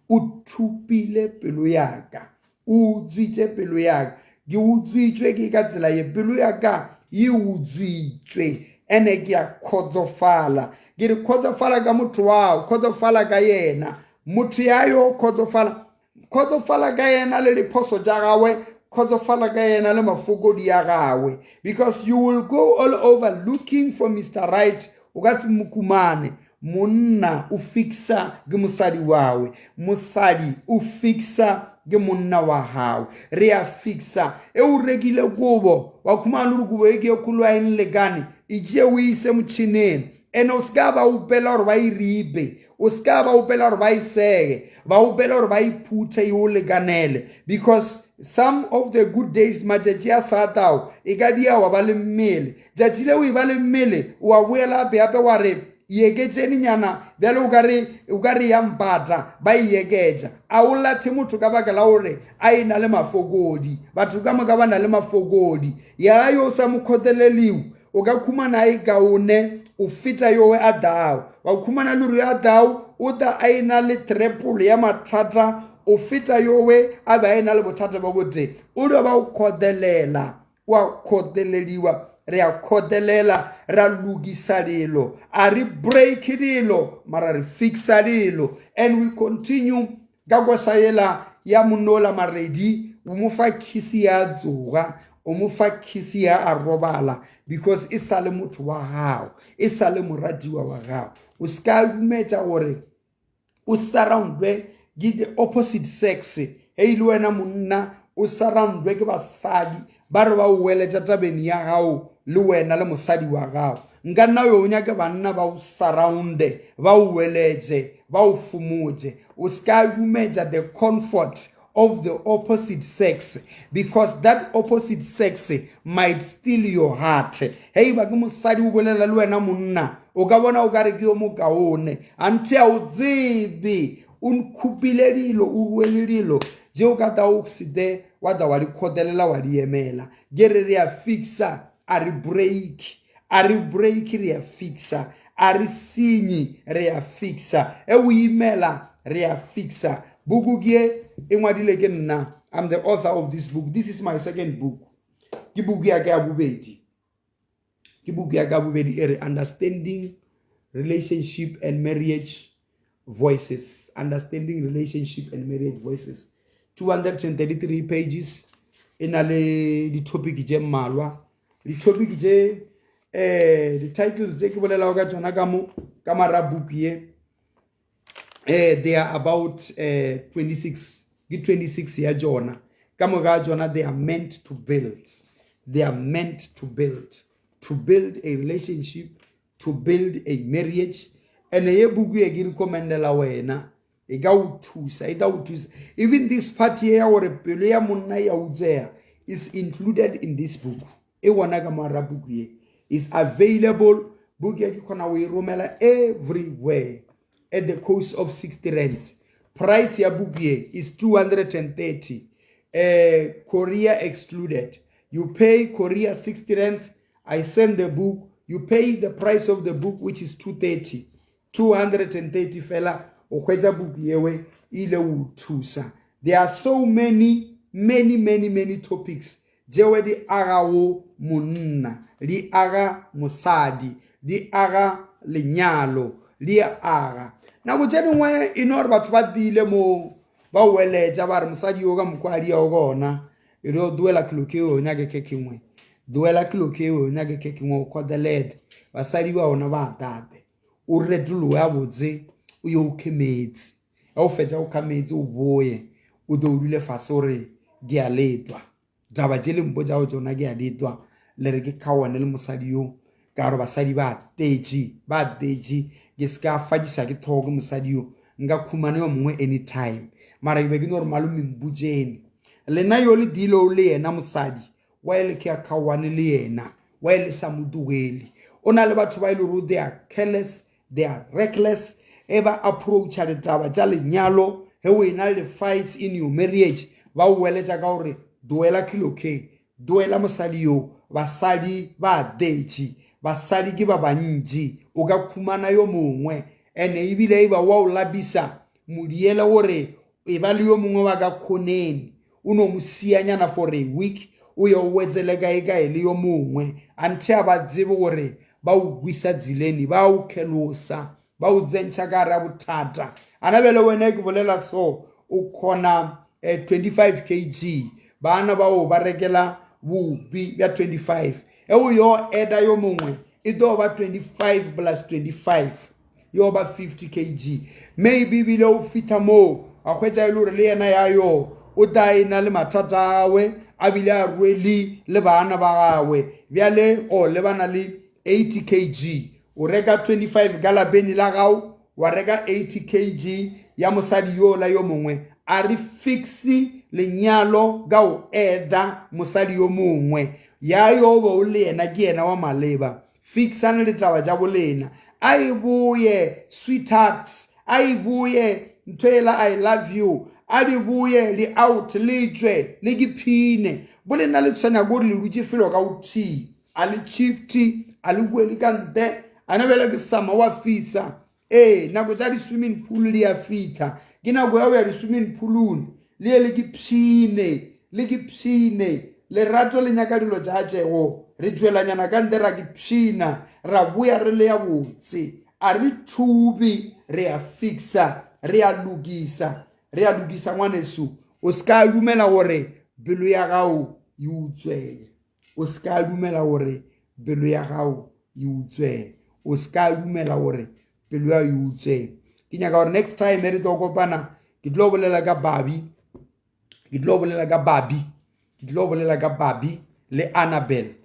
o thupile pelo yaka o utswitše pelo yaka ke utswitšwe ke ka tsela ye pelo yaka e utswitšwe ene ke a kgotsofala ke re kgotsofala ka motho wao kgotsofala ka yena motho ya yo kgotsofala kgotsofala ka yena le diphoso tša gagwe. Kgotsofala ka yena le mafokodi a gagwe because you will go all over looking for Mr Right o ka se mo kumane. Monna o fixa ke mosadi wawe, mosadi o fixa ke monna wa gawe. Re a fixa e o rekile kobo wa khumana le gore kobo e ke e kgolo a e nlekane, e tšee o ise motšhineng ene o se ka ba opela gore ba e ripe, o se ka ba opela gore ba e sege, ba opela gore ba e phuthe e o lekanele because some of the good days matšatši a sa tao e ka dia wa ba le mmele. Tšatši le o e ba le mmele o a boela gape gape wa re eketšeni nyana bjale o ka re o ka re ya mpata ba e eketša. A o lathe motho ka baka la gore a e na le mafokodi. Batho ka moka ba na le mafokodi. Ya yo o sa mo kgoteleliwe o ka khumana a e kaone o feta yowe a dao. Wa khumana le gore yo a dao o ta a e na le triple ya mathata o feta yowe a be a e na le bothata ba botee. O dio ba o kgotelela o a kgoteleliwa re a kgotelela ra lokisa dilo a re break dilo mara re fixa dilo and we continue ka koša yela ya monola maredi o mo fa khisi ya tsoga o mo fa khisi ya a robala because e sa le motho wa gago e sa le moratiwa wa gago o se ka dumetša gore o surroundwe ke the opposite sex ge e le wena monna o surroundwe ke basadi ba re ba o weletša tabeng ya gago le wena le mosadi wa gago nka nna yo o nyake banna ba o surrounde ba o weletše ba o fomotše o se ka dumetša the comfort of the opposite sex because that opposite sex might steal your heart hei ba ke mosadi o bolela le wena monna o ka bona o ka re ke yo mokaone anthe a o tsebe o nkhupile dilo o rwele dilo je o ka ta o sete wa ta wa di kgotelela wa di emela ke re re a fixa a re break a re break re a fixa a re senye re a fixa e o imela re a fixa buku ke e e ngwadile ke nna i'm the author of this book this is my second book ke buku ya ka ya bobedi ke buku ya ka bobedi e re understanding relationship and marriage voices understanding relationship and marriage voices 233 pages e na le di-topic tše mmalwa di-topic tše um di-titles tše ke bolelago ka tšona ka mo ka mara book ye um they are about um 26 ke 26 ya tšona ka moka tšona they are meant to build they are meant to build to build a relationship to build a marriage ene ye buku ye ke recommendela wena e ka o thusa e ka o thusa even this part ye ya gore pelo ya monna ya utsweya is included in this book e gona ka moara buku ye is available book ye ke kgona go e romela everywhere at the cost of 60 rands price ya book ye is 230 uh, korea excluded you pay korea 60 rands i send the book you pay the price of the book which is 230 230 fela o hwetša buku yewe e ile o thusa there are so many many many many topics tšewe di agago monna di aga mosadi di aga lenyalo di aga nako tše dingwe e no gore batho ba tiile mo ba weletša ba re mosadi yo ka mokgwa a diago gona e ro duela kilo ke o nyake ke kengwe duela kilo ke o nyake ke kengwe o kgotelete basadi ba ona ba tate o retologe gabotse o ye o khe meetse ge o fetša go kga meetse o boye o tlo o dule fase o re ke a letwa taba tše le mpotšago tšona ke a letwa le re ke kgaoane le mosadi yo ka gore basadi ba tetše ba tetše ke se ka fadisa ke tlhogo ke mosadi yo nka khumana yo mongwe anytime mara ke be ke no gore malome mpotšene lena yo le dilo le yena mosadi wa e le ke a kgaoane le yena wa e le sa mo tlogele o na le batho ba e le gore they are careless they are reckless e ba approacha ditaba tša lenyalo ge o ena le fights in your marriage ba o weletša ka gore duela kilo k duela mosadi yo basadi ba detše basadi ke ba bantši o ka khumana yo mongwe ene ebile e ba wa o lapisa modiele gore e ba le yo mongwe wa ka khoneni o no mo sianyana for a week o ye o wetsele kae kae le yo mongwe anthe a ba tsebe gore ba o gwisa tseleni ba o kgelosa ba o tsentšha ka gare ga bothata ana bjale wena ke bolela so o kgona 25 kg. Baana bao ba rekela bopi bja 25. E o yo eda yo mongwe e tlo ba 25 plus 25 yo ba 50 kg. Maybe ebile o fihla moo a hwetša e le gore le yena ya yo o tla e na le mathata a gagwe a bile a rwele le baana ba gagwe. Bjale o lebana le 80 kg. O reka 25 ka lapeng la gago wa reka 80 kg ya mosadi yola yo mongwe a re fixe lenyalo ka o eda mosadi yo mongwe ya yo bo o le yena ke yena wa maleba fixang ditaba tša bolena a e boye sweetheart a e boye ntho ela i love you a di boye di out le tšwe le ke phine bolena le tshwenya ko gore le dutše felo ka o thii a le shifty a le boele ka ntle a na bjale ke sama wa fisa ee nako tša di-swimming pool di a fitlha ke nako ya go ya di-swimming poolong le ye le ke pshine le ke pshine lerato le nyaka dilo tša tšego re tšwelanyana ka ntle ra ke pshina ra boya re le ya botse a re thubi re a fixa re a lokisa re a lokisa ngwaneso o se ka dumela gore pelo ya gago e utsweye O se ka dumela gore pelo ya gago e utswe. O se ka dumela gore pelo ya e utswe. Ke nyaka gore next time re tlo kopana ke tlo bolela ka Barbie. Ke tlo bolela ka Barbie. Ke tlo bolela ka Barbie le Annabel.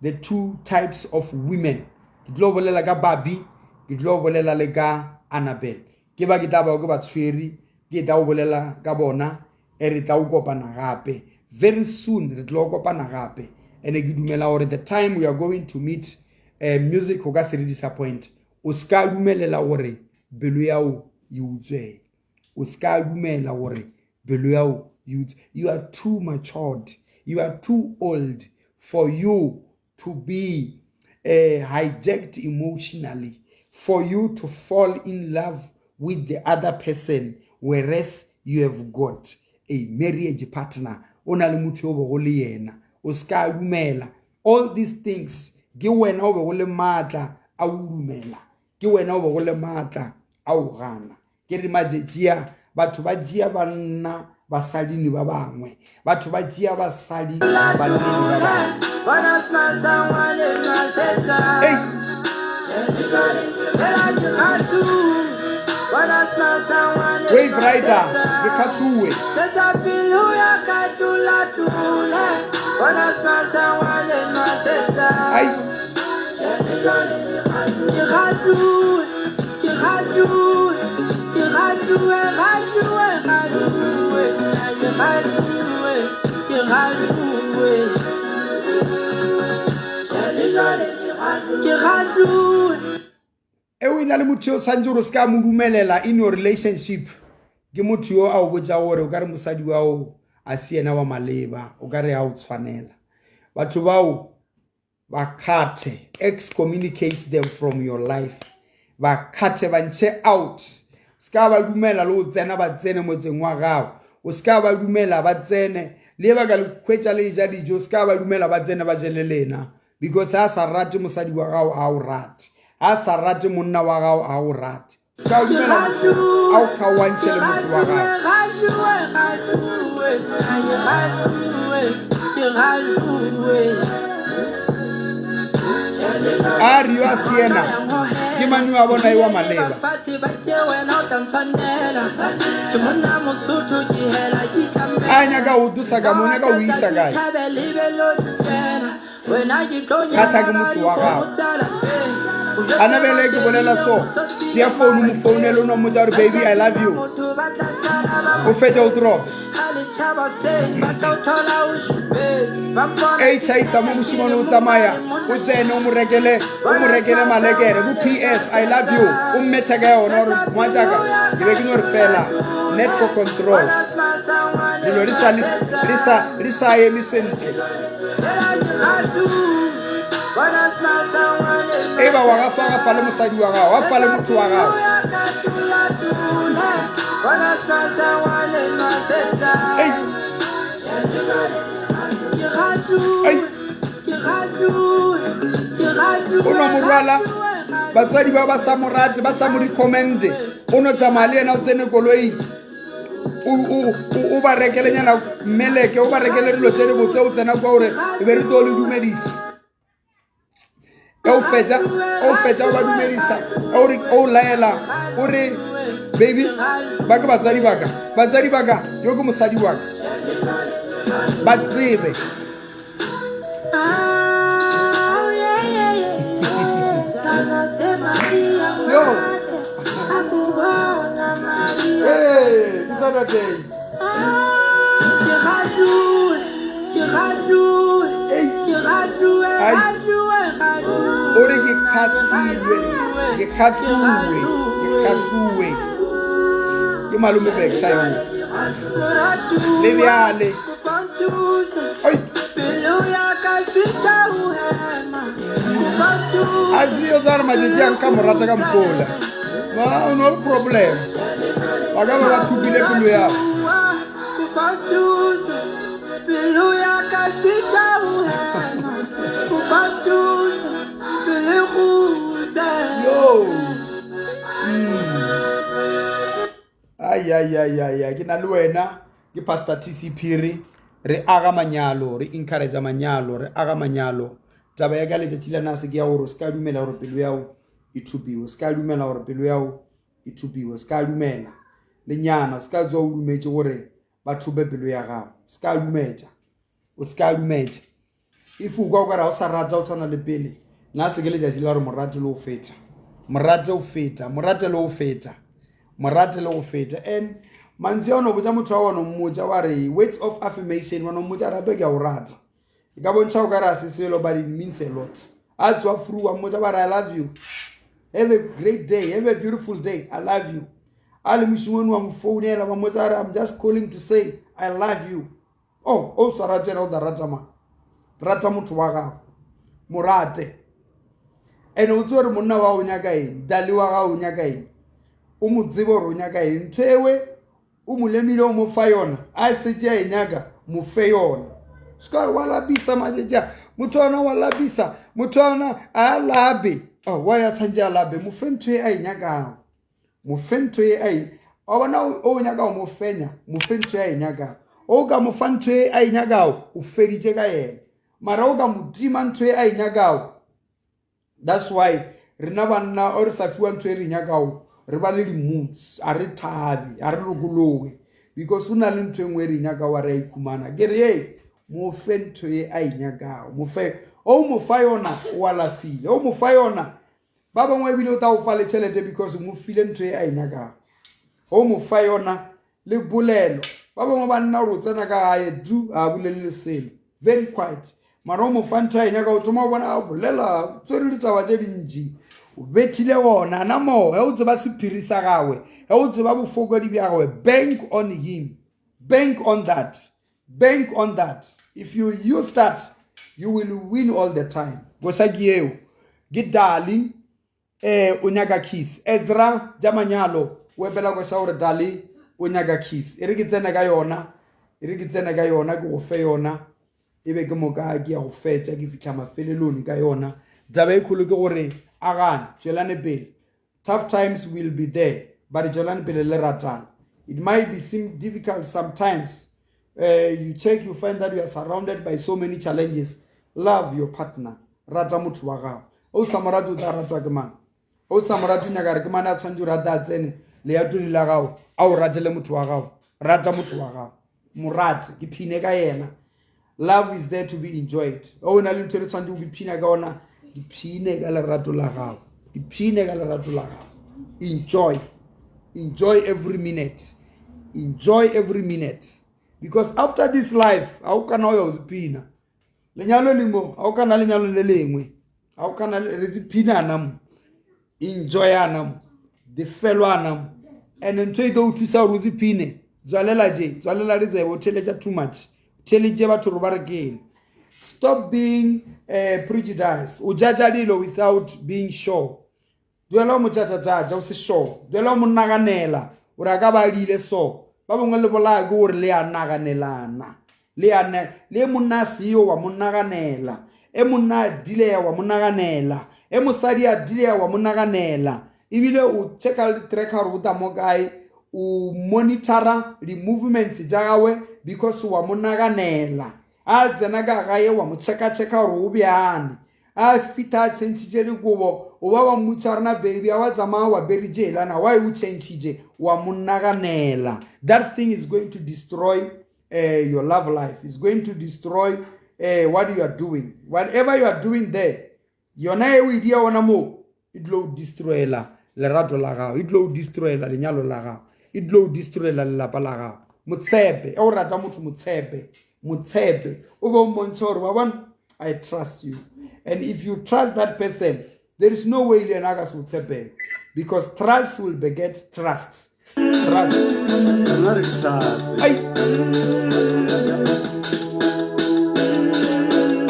The two types of women. Ke tlo bolela ka Barbie, ke tlo bolela le ka Annabel. Ke ba ke tla ba ke ba tshwere, ke tla go bolela ka bona e re tla o kopana gape very soon re tlo kopana gape and ke dumela gore the time we are going to meet uh, music o ka se re disappoint o se ka dumelela gore pelo yao e utswele o se ka dumela gore pelo yao e utswe you are too matured you are too old for you to be uh, hijacked emotionally for you to fall in love with the other person whereas you have got a marriage partner o na le motho yo bego le yena o se ka dumela all these things ke wena o bego le maatla a o dumela ke wena o bego le maatla a o gana Ke re matšatši a batho ba tšea banna basadini ba bangwe, batho ba tšea basadi banneng ba bangwe. Ei! Wave Rider, re kgatluwe. Ai! E o na le motho yo o tshwanetse gore o se ka mo dumelela in your relationship ke motho yo a o botsa gore o ka re mosadi wa o a se yena wa maleba o ka re a o tshwanela batho bao Ba kgathe, excommunicate them from your life. Ba kgathe, ba ntšhe out. O se ka ba dumela le o tsena ba tsene motseng wa gago. O se ka ba dumela ba tsene le ba ka le hwetša le ja dijo. O se ka ba dumela ba tsene ba je le lena because a sa rate mosadi wa gago a o rate. A sa rate monna wa gago a o rate. Se ka dumela motho a o kgaoantšhe le motho wa gago. A re yo a se yena ke mang yo a bona e wa maleba. A nyaka go tlosa ka mo, o nyaka go isa kae? Kgatha ke motho wa gago. Ana bjale ke bolela so, tšea founu mo founele o no mmotsa gore baby I love you. O fetša o drope. A tšhaisa mo mošemane o tsamaya o tsene o mo rekele o mo rekele malekere bo PS I love you o mmetha ka yona gore ngwatsaka ke be ke no re fela net for control dilo di sa di sa eme sentle. E ba wa gafa gafa le mosadi wa gago, wa fa le motho wa gago. Ei. Ei. O no mo rwala batswadi ba ba sa mo rate ba sa mo recommende o no tsamaya le yena o tsene koloing. o ba rekelenyana mmeleke o ba rekele dilo tse di botse o tsena kwa gore e be re tlo le dumedisa o fetsa o fetsa o ba dumedisa o re o laela o re baby ba ke batswadi baka batswadi baka yo ke mosadi wa ka ba tsebe yo hey ke saturday o re ke kgatlilwe ke kgatluwe ke kgatluwe ke malome vector yo le bjale a se yo tsa re matšatši a nka morata ka mokola ba o no le problem ba ka ba ba thupile pelo yago Yo. Ai ke na le wena ke Pastor TC Phiri re aga manyalo re encourage manyalo re aga manyalo taba ya ka letšatši la nase ke ya gore o se ka dumela gore pelo yago e thupiwe o se ka dumela gore pelo yago e thupiwe o se ka dumela lenyana o se ka tswa o dumetše gore ba thope pelo ya gago o se ka dumetša o se ka dumetša if o kwa o kare ga o sa rata o tshwana le pele nna se ke letšatši la gore morate le go feta morate o feta morate le go feta morate le go feta and mantswe a o no botša motho wa ona mmotša wa re words of affirmation wa no mmotša rape ke a o rata e ka bontšha o ka re a se selo but it means a lot a tswa fru wa mmotša ba re i love you have a great day have a beautiful day i love you a le mošongwane wa mo founela wa mmotša re i'm just calling to say i love you oh o sa rate yena o tla rata mang rata motho wa gago morate ene o tsebe gore monna wa o nyaka eng dali wa gago o nyaka eng o mo tsebe gore o nyaka eng ntho ewe o mo lemile o mo fa yona a setse a e nyaka mo fe yona se ka re wa lapisa matšatši motho ona wa lapisa motho ona a lape oh, wa ya tshwanetse a lape mo fe ntho e a e nyakago mo fe ntho e a e wa bona o nyaka go mo fenya mo fe ntho e a e nyakago o ka mo fa ntho e a e nyakago o feditše ka yena mara o ka mo tima ntho e a e nyakago that's why rena banna o re sa fiwa ntho e re nyakago re ba le di-moods a re thabe a re lokologe because o na le ntho e nngwe e re nyakago a re a ikhumana ke re ee mo fe ntho e a e nyakago mo fe o mo fa yona o alafile o mo fa yona ba bangwe ebile o tla go fa le tšhelete because mo file ntho e a e nyakago o mo fa yona le bolelo ba bangwe ba nna gore o tsena ka gae du a bolele le selo very quiet mara o mo fa ntho a e nyaka o thoma o bona a bolela o tswere ditaba tše dintši o bethile gona na moo ge o tseba sephiri sa gagwe ge o tseba bofokodi bja gagwe bank on him bank on that bank on that if you use that you will win all the time koša ke yeo ke dali eh o nyaka kiss ezra ja manyalo o epela koša gore dali o nyaka kiss e re ke tsene ka yona e re ke tsene ka yona ke go fe yona e be ke moka ke ya go fetša ke fihla mafelelong ka yona taba e kgolo ke gore agane tšwelane pele Tough times will be there, but tšwelang pele le ratana. It might be seem difficult sometimes. Uh, you check, you find that you are surrounded by so many challenges. Love your partner. Rata motho wa gago. O sa mo rate o tla ratwa ke mang? O sa mo rate o nyaka re ke mang a tshwanetse o rata a tsene leatong la gago a o ratele motho wa gago. Rata motho wa gago. Morate, ke phine ka yena. Love is there to be enjoyed. O na le ntho e re tshwanetse go iphina ka ona, iphine ka lerato la gago. Iphine ka lerato la gago. Enjoy. Enjoy every minute. Enjoy every minute. Because after this life, ga o kana o ya o iphina. Lenyalo le mo, ga o kana lenyalo le lengwe. Ga o kana re tsiphinana mo. Enjoyana mo. Difelwana mo. And ntho e tlo o thusa gore o tsiphine. Tswalela je, tswalela ditsebe, o theletša too much. Theletše batho gore ba re keng. Stop being uh, prejudiced. O judge dilo without being sure. Duela o mo tšatšatšatša o se sure. Duela o mo naganela gore a ka ba a diile so. Ba bangwe le bolaya ke gore le a naganelana. Le a ne le monna a seo wa mo naganela. E monna a dileya wa mo naganela. E mosadi a dileya wa mo naganela. Ebile o checka le tracker gore o tla mo kae. O monitora di-movements tša gagwe because wa mo naganela. A tsena ka gae wa mo checka-checka gore o bjane. A fitha a changitše dikobo, o ba wa mmotša gore na baby a wa tsamaya wa bere tšela na why o changitše, wa mo naganela. That thing is going to destroy your love life. It's going to destroy what you are doing. Whatever you are doing there, yona e o e dia ona moo, e tlo o destroyela lerato la gago, e tlo o destroyela lenyalo la gago, e tlo o destroyela lelapa la gago. Motshepe, e o rata motho motshepe, motshepe, o be o mmontšhe gore wa bona, I trust you. And if you trust that person, there is no way le yena a ka se o tshepele, because trust will beget trust. Trust. Rena re dihlatse. Ai.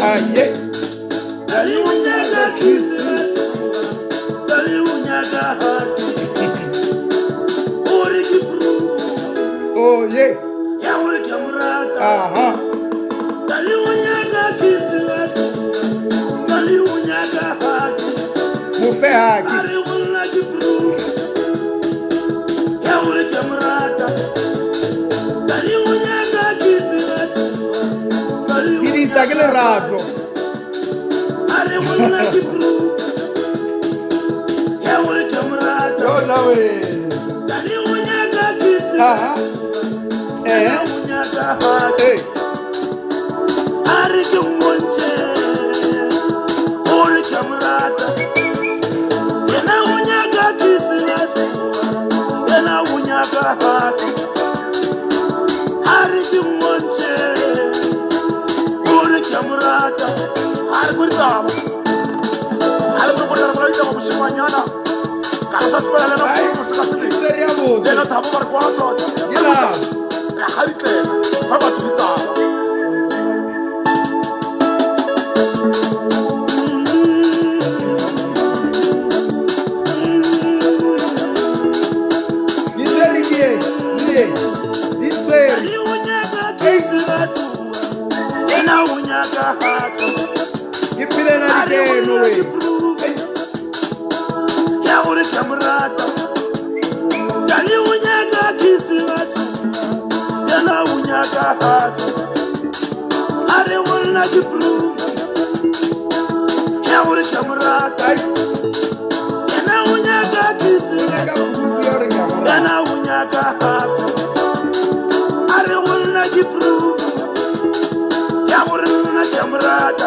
Aye. Dali o nyaka kiss, Dali o nyaka hug. O re ke proof Oh yeah. ya gore ke a mo rata. Aha. Dali o nyaka kiss, Dali o nyaka hug. Mo fe hug. A re go nna ke proof ya gore ke a mo rata. Dali o nyaka kiss, Dali o Ke di isa ke nyaka lerato. A re go nna ke proof ya gore ke a mo rata. Yona we. Dali o nyaka kiss, Aha. Dali Eh. o nyaka hug. Hey. A re ke mmontšhe gore ke a mo rata. Yena o nyaka kiss, yena o nyaka hug. A re ke mmontšhe gore ke a mo rata. A re kwe ditaba. A re kwe gore re itaba mošemanyana. Ka re sa sepela le yena Ai, mo se ka sebele. story ya botse. Le yena Thabo ba re kwa tota. Ke la. Re a kgaritlela, fa batho ditaba. Di tshwere di ye, di ye, di tshwere. Dali o nyaka kiss batho, yena o nyaka hug. Ke phelela A re go dikeno nna we. ke proof ya gore ke a mo rata. Dali o nyaka kiss batho, yena o nyaka hug. A re go nna ke proof ya gore ke a mo rata. Ai, Yena o nyaka kiss o nyaka proof ya gore ke a mo rata. yena o nyaka hug. A re go nna ke proof ya gore nna ke a mo rata.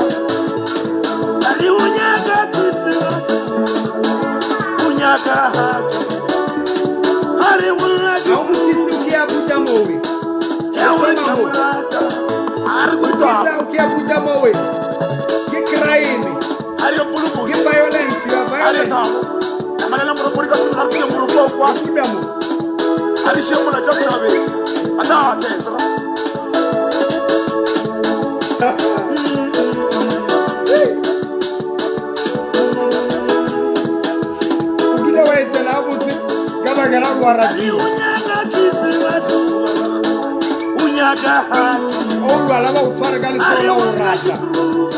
Dali o nyaka kiss batho, o nyaka hug. A re go nna ke Ha o mo proof kisse o ke a buta mowe. ya gore ke a mo rata. A re O go kissa ditaba. o ke a buta mowe. Ke crime. A re polokose. Ke violence, you are A re violent. Thabo. Namalela moroko di ka se ga re tlile moroko wa kwa. Buta mo. A re šie molaetša setšhabeng. A tla atesa. O kile wa etela ha botse ka baka la gore wa Dali ratiwa. o nyaka kiss batho, o nyaka hug. O lwala ba o tshware ka A letsoho re la go o nna ke rata. proof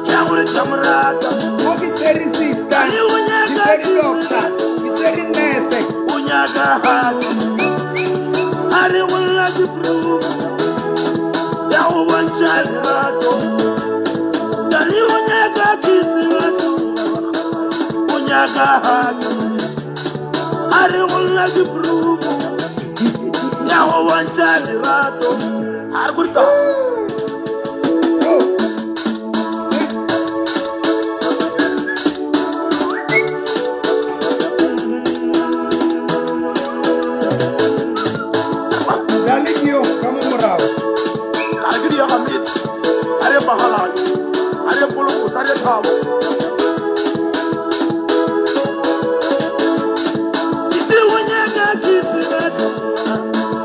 ya gore ke a mo rata. Mo ke tshwere sister, Dali o ke nyaka tshwere kiss doctor, ke tshwere nurse. o nyaka hug. A re go nna ke proof ya go bontšha lerato. Dali o nyaka kiss batho, o nyaka hug. A re go nna ke proof ya go bontšha lerato. A re ko ditaba. Oh. Dali ke yo ka mo morao. Ka re ke di aga metse. A re Magalane, a re Polokose, a re Thabo. Sisi o nyaka kiss batho,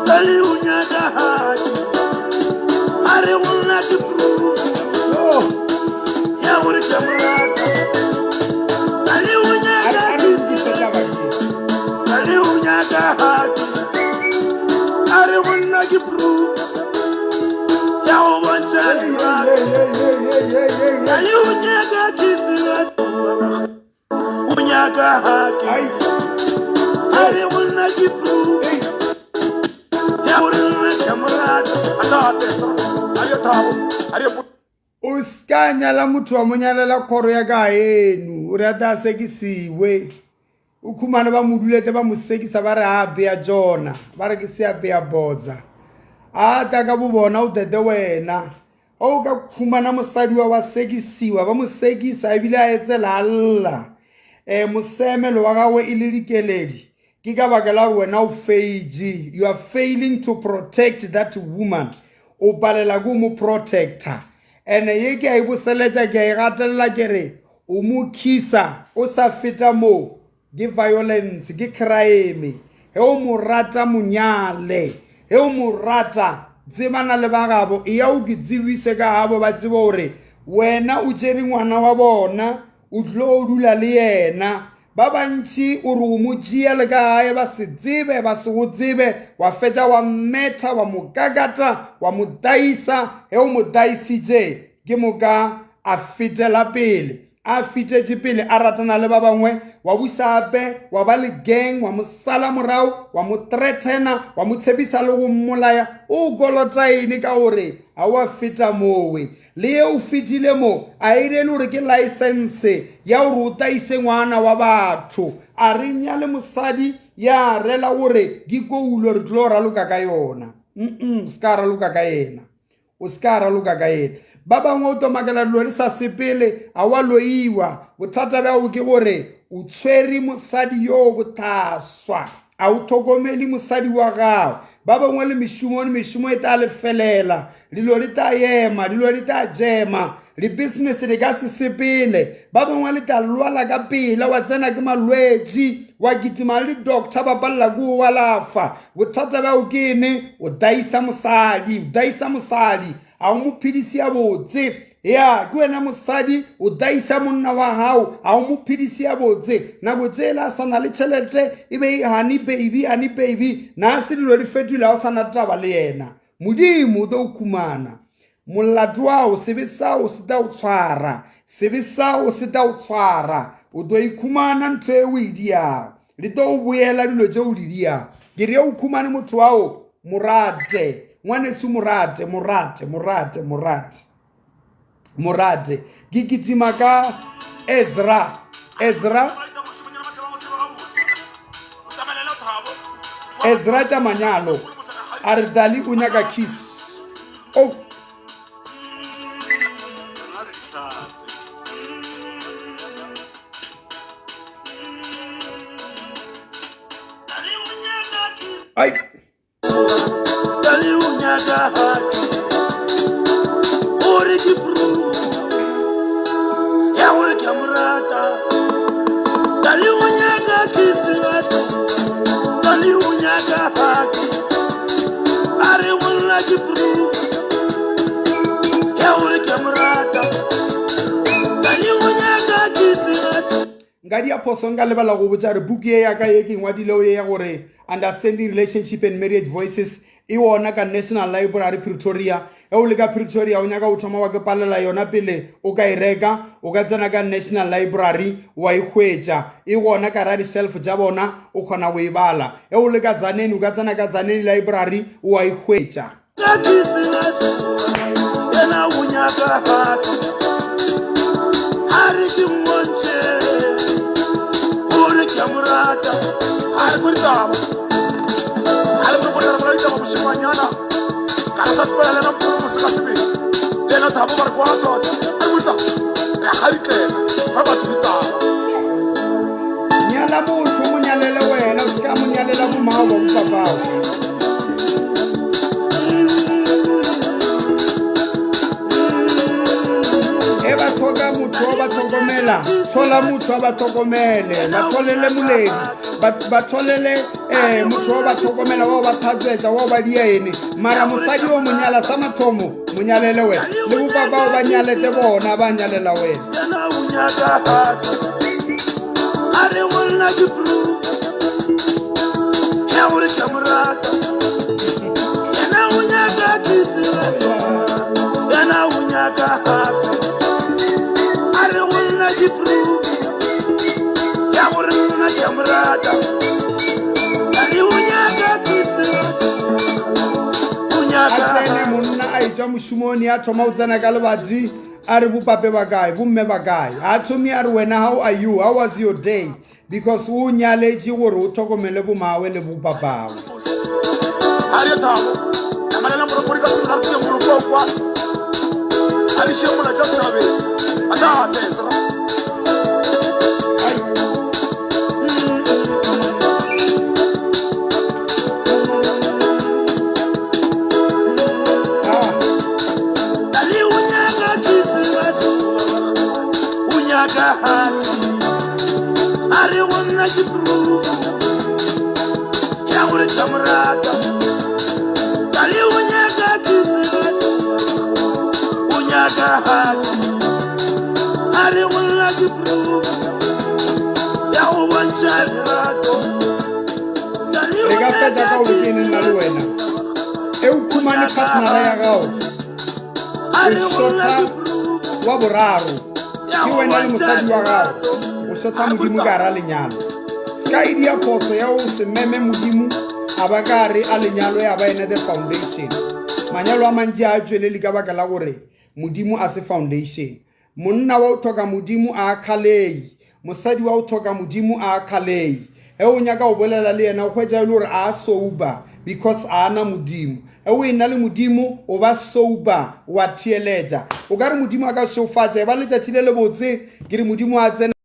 Dali o nyaka hug. A re go nna ke proof Oh. ya gore ke a mo rata. Dali o A re nyaka a re kiss lokise taba tše. Dali o nyaka hug. A re go nna ke proof ya go bontšha Hey, hey, lerato. hey, hey, hey, hey, hey, hey. Dali o nyaka kiss batho, o nyaka hug. Ai. A re go nna ke proof ya gore nna ke a mo rata. A tla apesa, a re Thabo, a re O ska nyala motho wa mo nyalela kgoro ya ka eno o re a tla sekisiwe o khumane ba mo dulete ba mo sekisa ba re a bea jona ba re ke se a bea bodza a tla ka bo bona o tete wena o ka khumana mosadi wa wa sekisiwa ba mo sekisa ebile a etsela a lla um mosemelo wa gagwe e le dikeledi ke ka baka la gore wena o faitše you are failing to protect that woman o palela ke o mo protector ene ye ke a e boseletša ke a e gatelela ke re o mo khisa o sa feta moo ke violence ke crime ge o mo rata monyale ge o mo rata tsebana le ba gabo e ya o ke tsebise ka gabo ba tsebe gore wena o tšere ngwana wa bona o tlo dula le yena Ba bantši o re o mo tšea le ka gae ba se tsebe, ba se go tsebe, wa fetša wa mmetha, wa mo kakata, wa mo taisa. Ge o mo taisitše, ke moka a fetela pele. A fitetše pele a ratana le ba bangwe, wa busa gape wa ba le gang, wa mo sala morago, wa mo threatena, wa mo tshepisa le go mmolaya. O kolota eng ka gore ga wa feta mowe? Le ye o fetile mo, a e rele gore ke license ya gore o taise ngwana wa batho. A re nyale mosadi ya rela gore ke koulo re tlo raloka ka yona. Mm se ka raloka ka yena. O se ka raloka ka yena. Ba bangwe o tlo makela dilo di sa sepele, a wa loiwa. Bothata bja ke gore o tshwere mosadi yo bothaswa. A o tlhokomele mosadi wa gago. Ba bangwe le mešomo le mešomo e tla lefelela. Dilo di tla ema, dilo di tla jema, di-business di ka se sepele. Ba bangwe le tla lwala ka pela, wa tsena ke malwetši, wa kitima le di-doctor ba palela ke go alafa. Bothata bja ke ene, o daisa mosadi, o daisa mosadi, ga o mo phedise ya botse. Ya, ke wena mosadi, o daisa monna wa gago, ga o mo phedise ya botse. Nako tsela a sa na le tšhelete, e be honey baby, honey baby, na se dilo di fetoile, ga o sa na taba le yena. Modimo o tlo o khumana. Molato wa o sebe sa o se tla o tshwara. Sebe sa o se tla o tshwara. O tlo ikhumana ntho e o e diago. Di tlo o boela dilo tše o di diago. Ke re o khumane motho wa o morate. Ngwaneso morate, morate, morate, morate. Morate. Ke kitima ka Ezra. Ezra. Ezra tša manyalo. A re Dali o nyaka kiss. Oh. Ai. Nka dia phoso nka lebala go botša re buku ye ya ka ye ke ngwadilego ye ya gore Understanding Relationship and Marriage Voices e ona ka National Library Pretoria. Ge o le ka Pretoria o nyaka go thoma wa ke palela yona pele o ka e reka, o ka tsena ka National Library wa e hwetša. E gona ka ra di-shelf tša bona o kgona go e bala. Ge o le ka Tzaneen o ka tsena ka Tzaneen Library wa e hwetša. Nyala motho mo nyalele wena o se ka mo nyalela bomao ba bopapao. E ba tlhoka motho wa ba tlhokomela, thola motho wa ba tlhokomele, ba tholele moledi, ba tholele motho wa ba tlhokomela, wa ba tlhatswetsa, wa ba dia ene. Mara mosadi o mo nyala sa mathomo, mo nyalele wena. Le bopapao ba nyalete bona, ba nyalela wena. etšwa mošomong a thoma go tsena ka lebati a re bopape ba kae bomme ba kae a thomi a re wena how are you how was your day because o nyaletše gore o tlhokomele bomawe le bopapawe Re ka fetša ka gore ke nna le wena e o khumane partnera ya gago o sotha wa boraro ke wena le mosadi wa gago o sotha modimo ka gara lenyalo se ka e dia phoso ya o se meme modimo a ba ka re a lenyalo ya ba ene the foundation manyalo a mantši a tšwelele ka baka la gore modimo a se foundation Monna wa o tlhoka Modimo a kgalei. Mosadi wa o tlhoka Modimo a kgalei. Ge o nyaka go bolela le yena o hwetša e le gore a sober because a na Modimo. Ge o ena le Modimo o ba sober wa theeletša. O ka re Modimo a ka šeofatša e ba letšatši le lebotse ke re Modimo a tsena.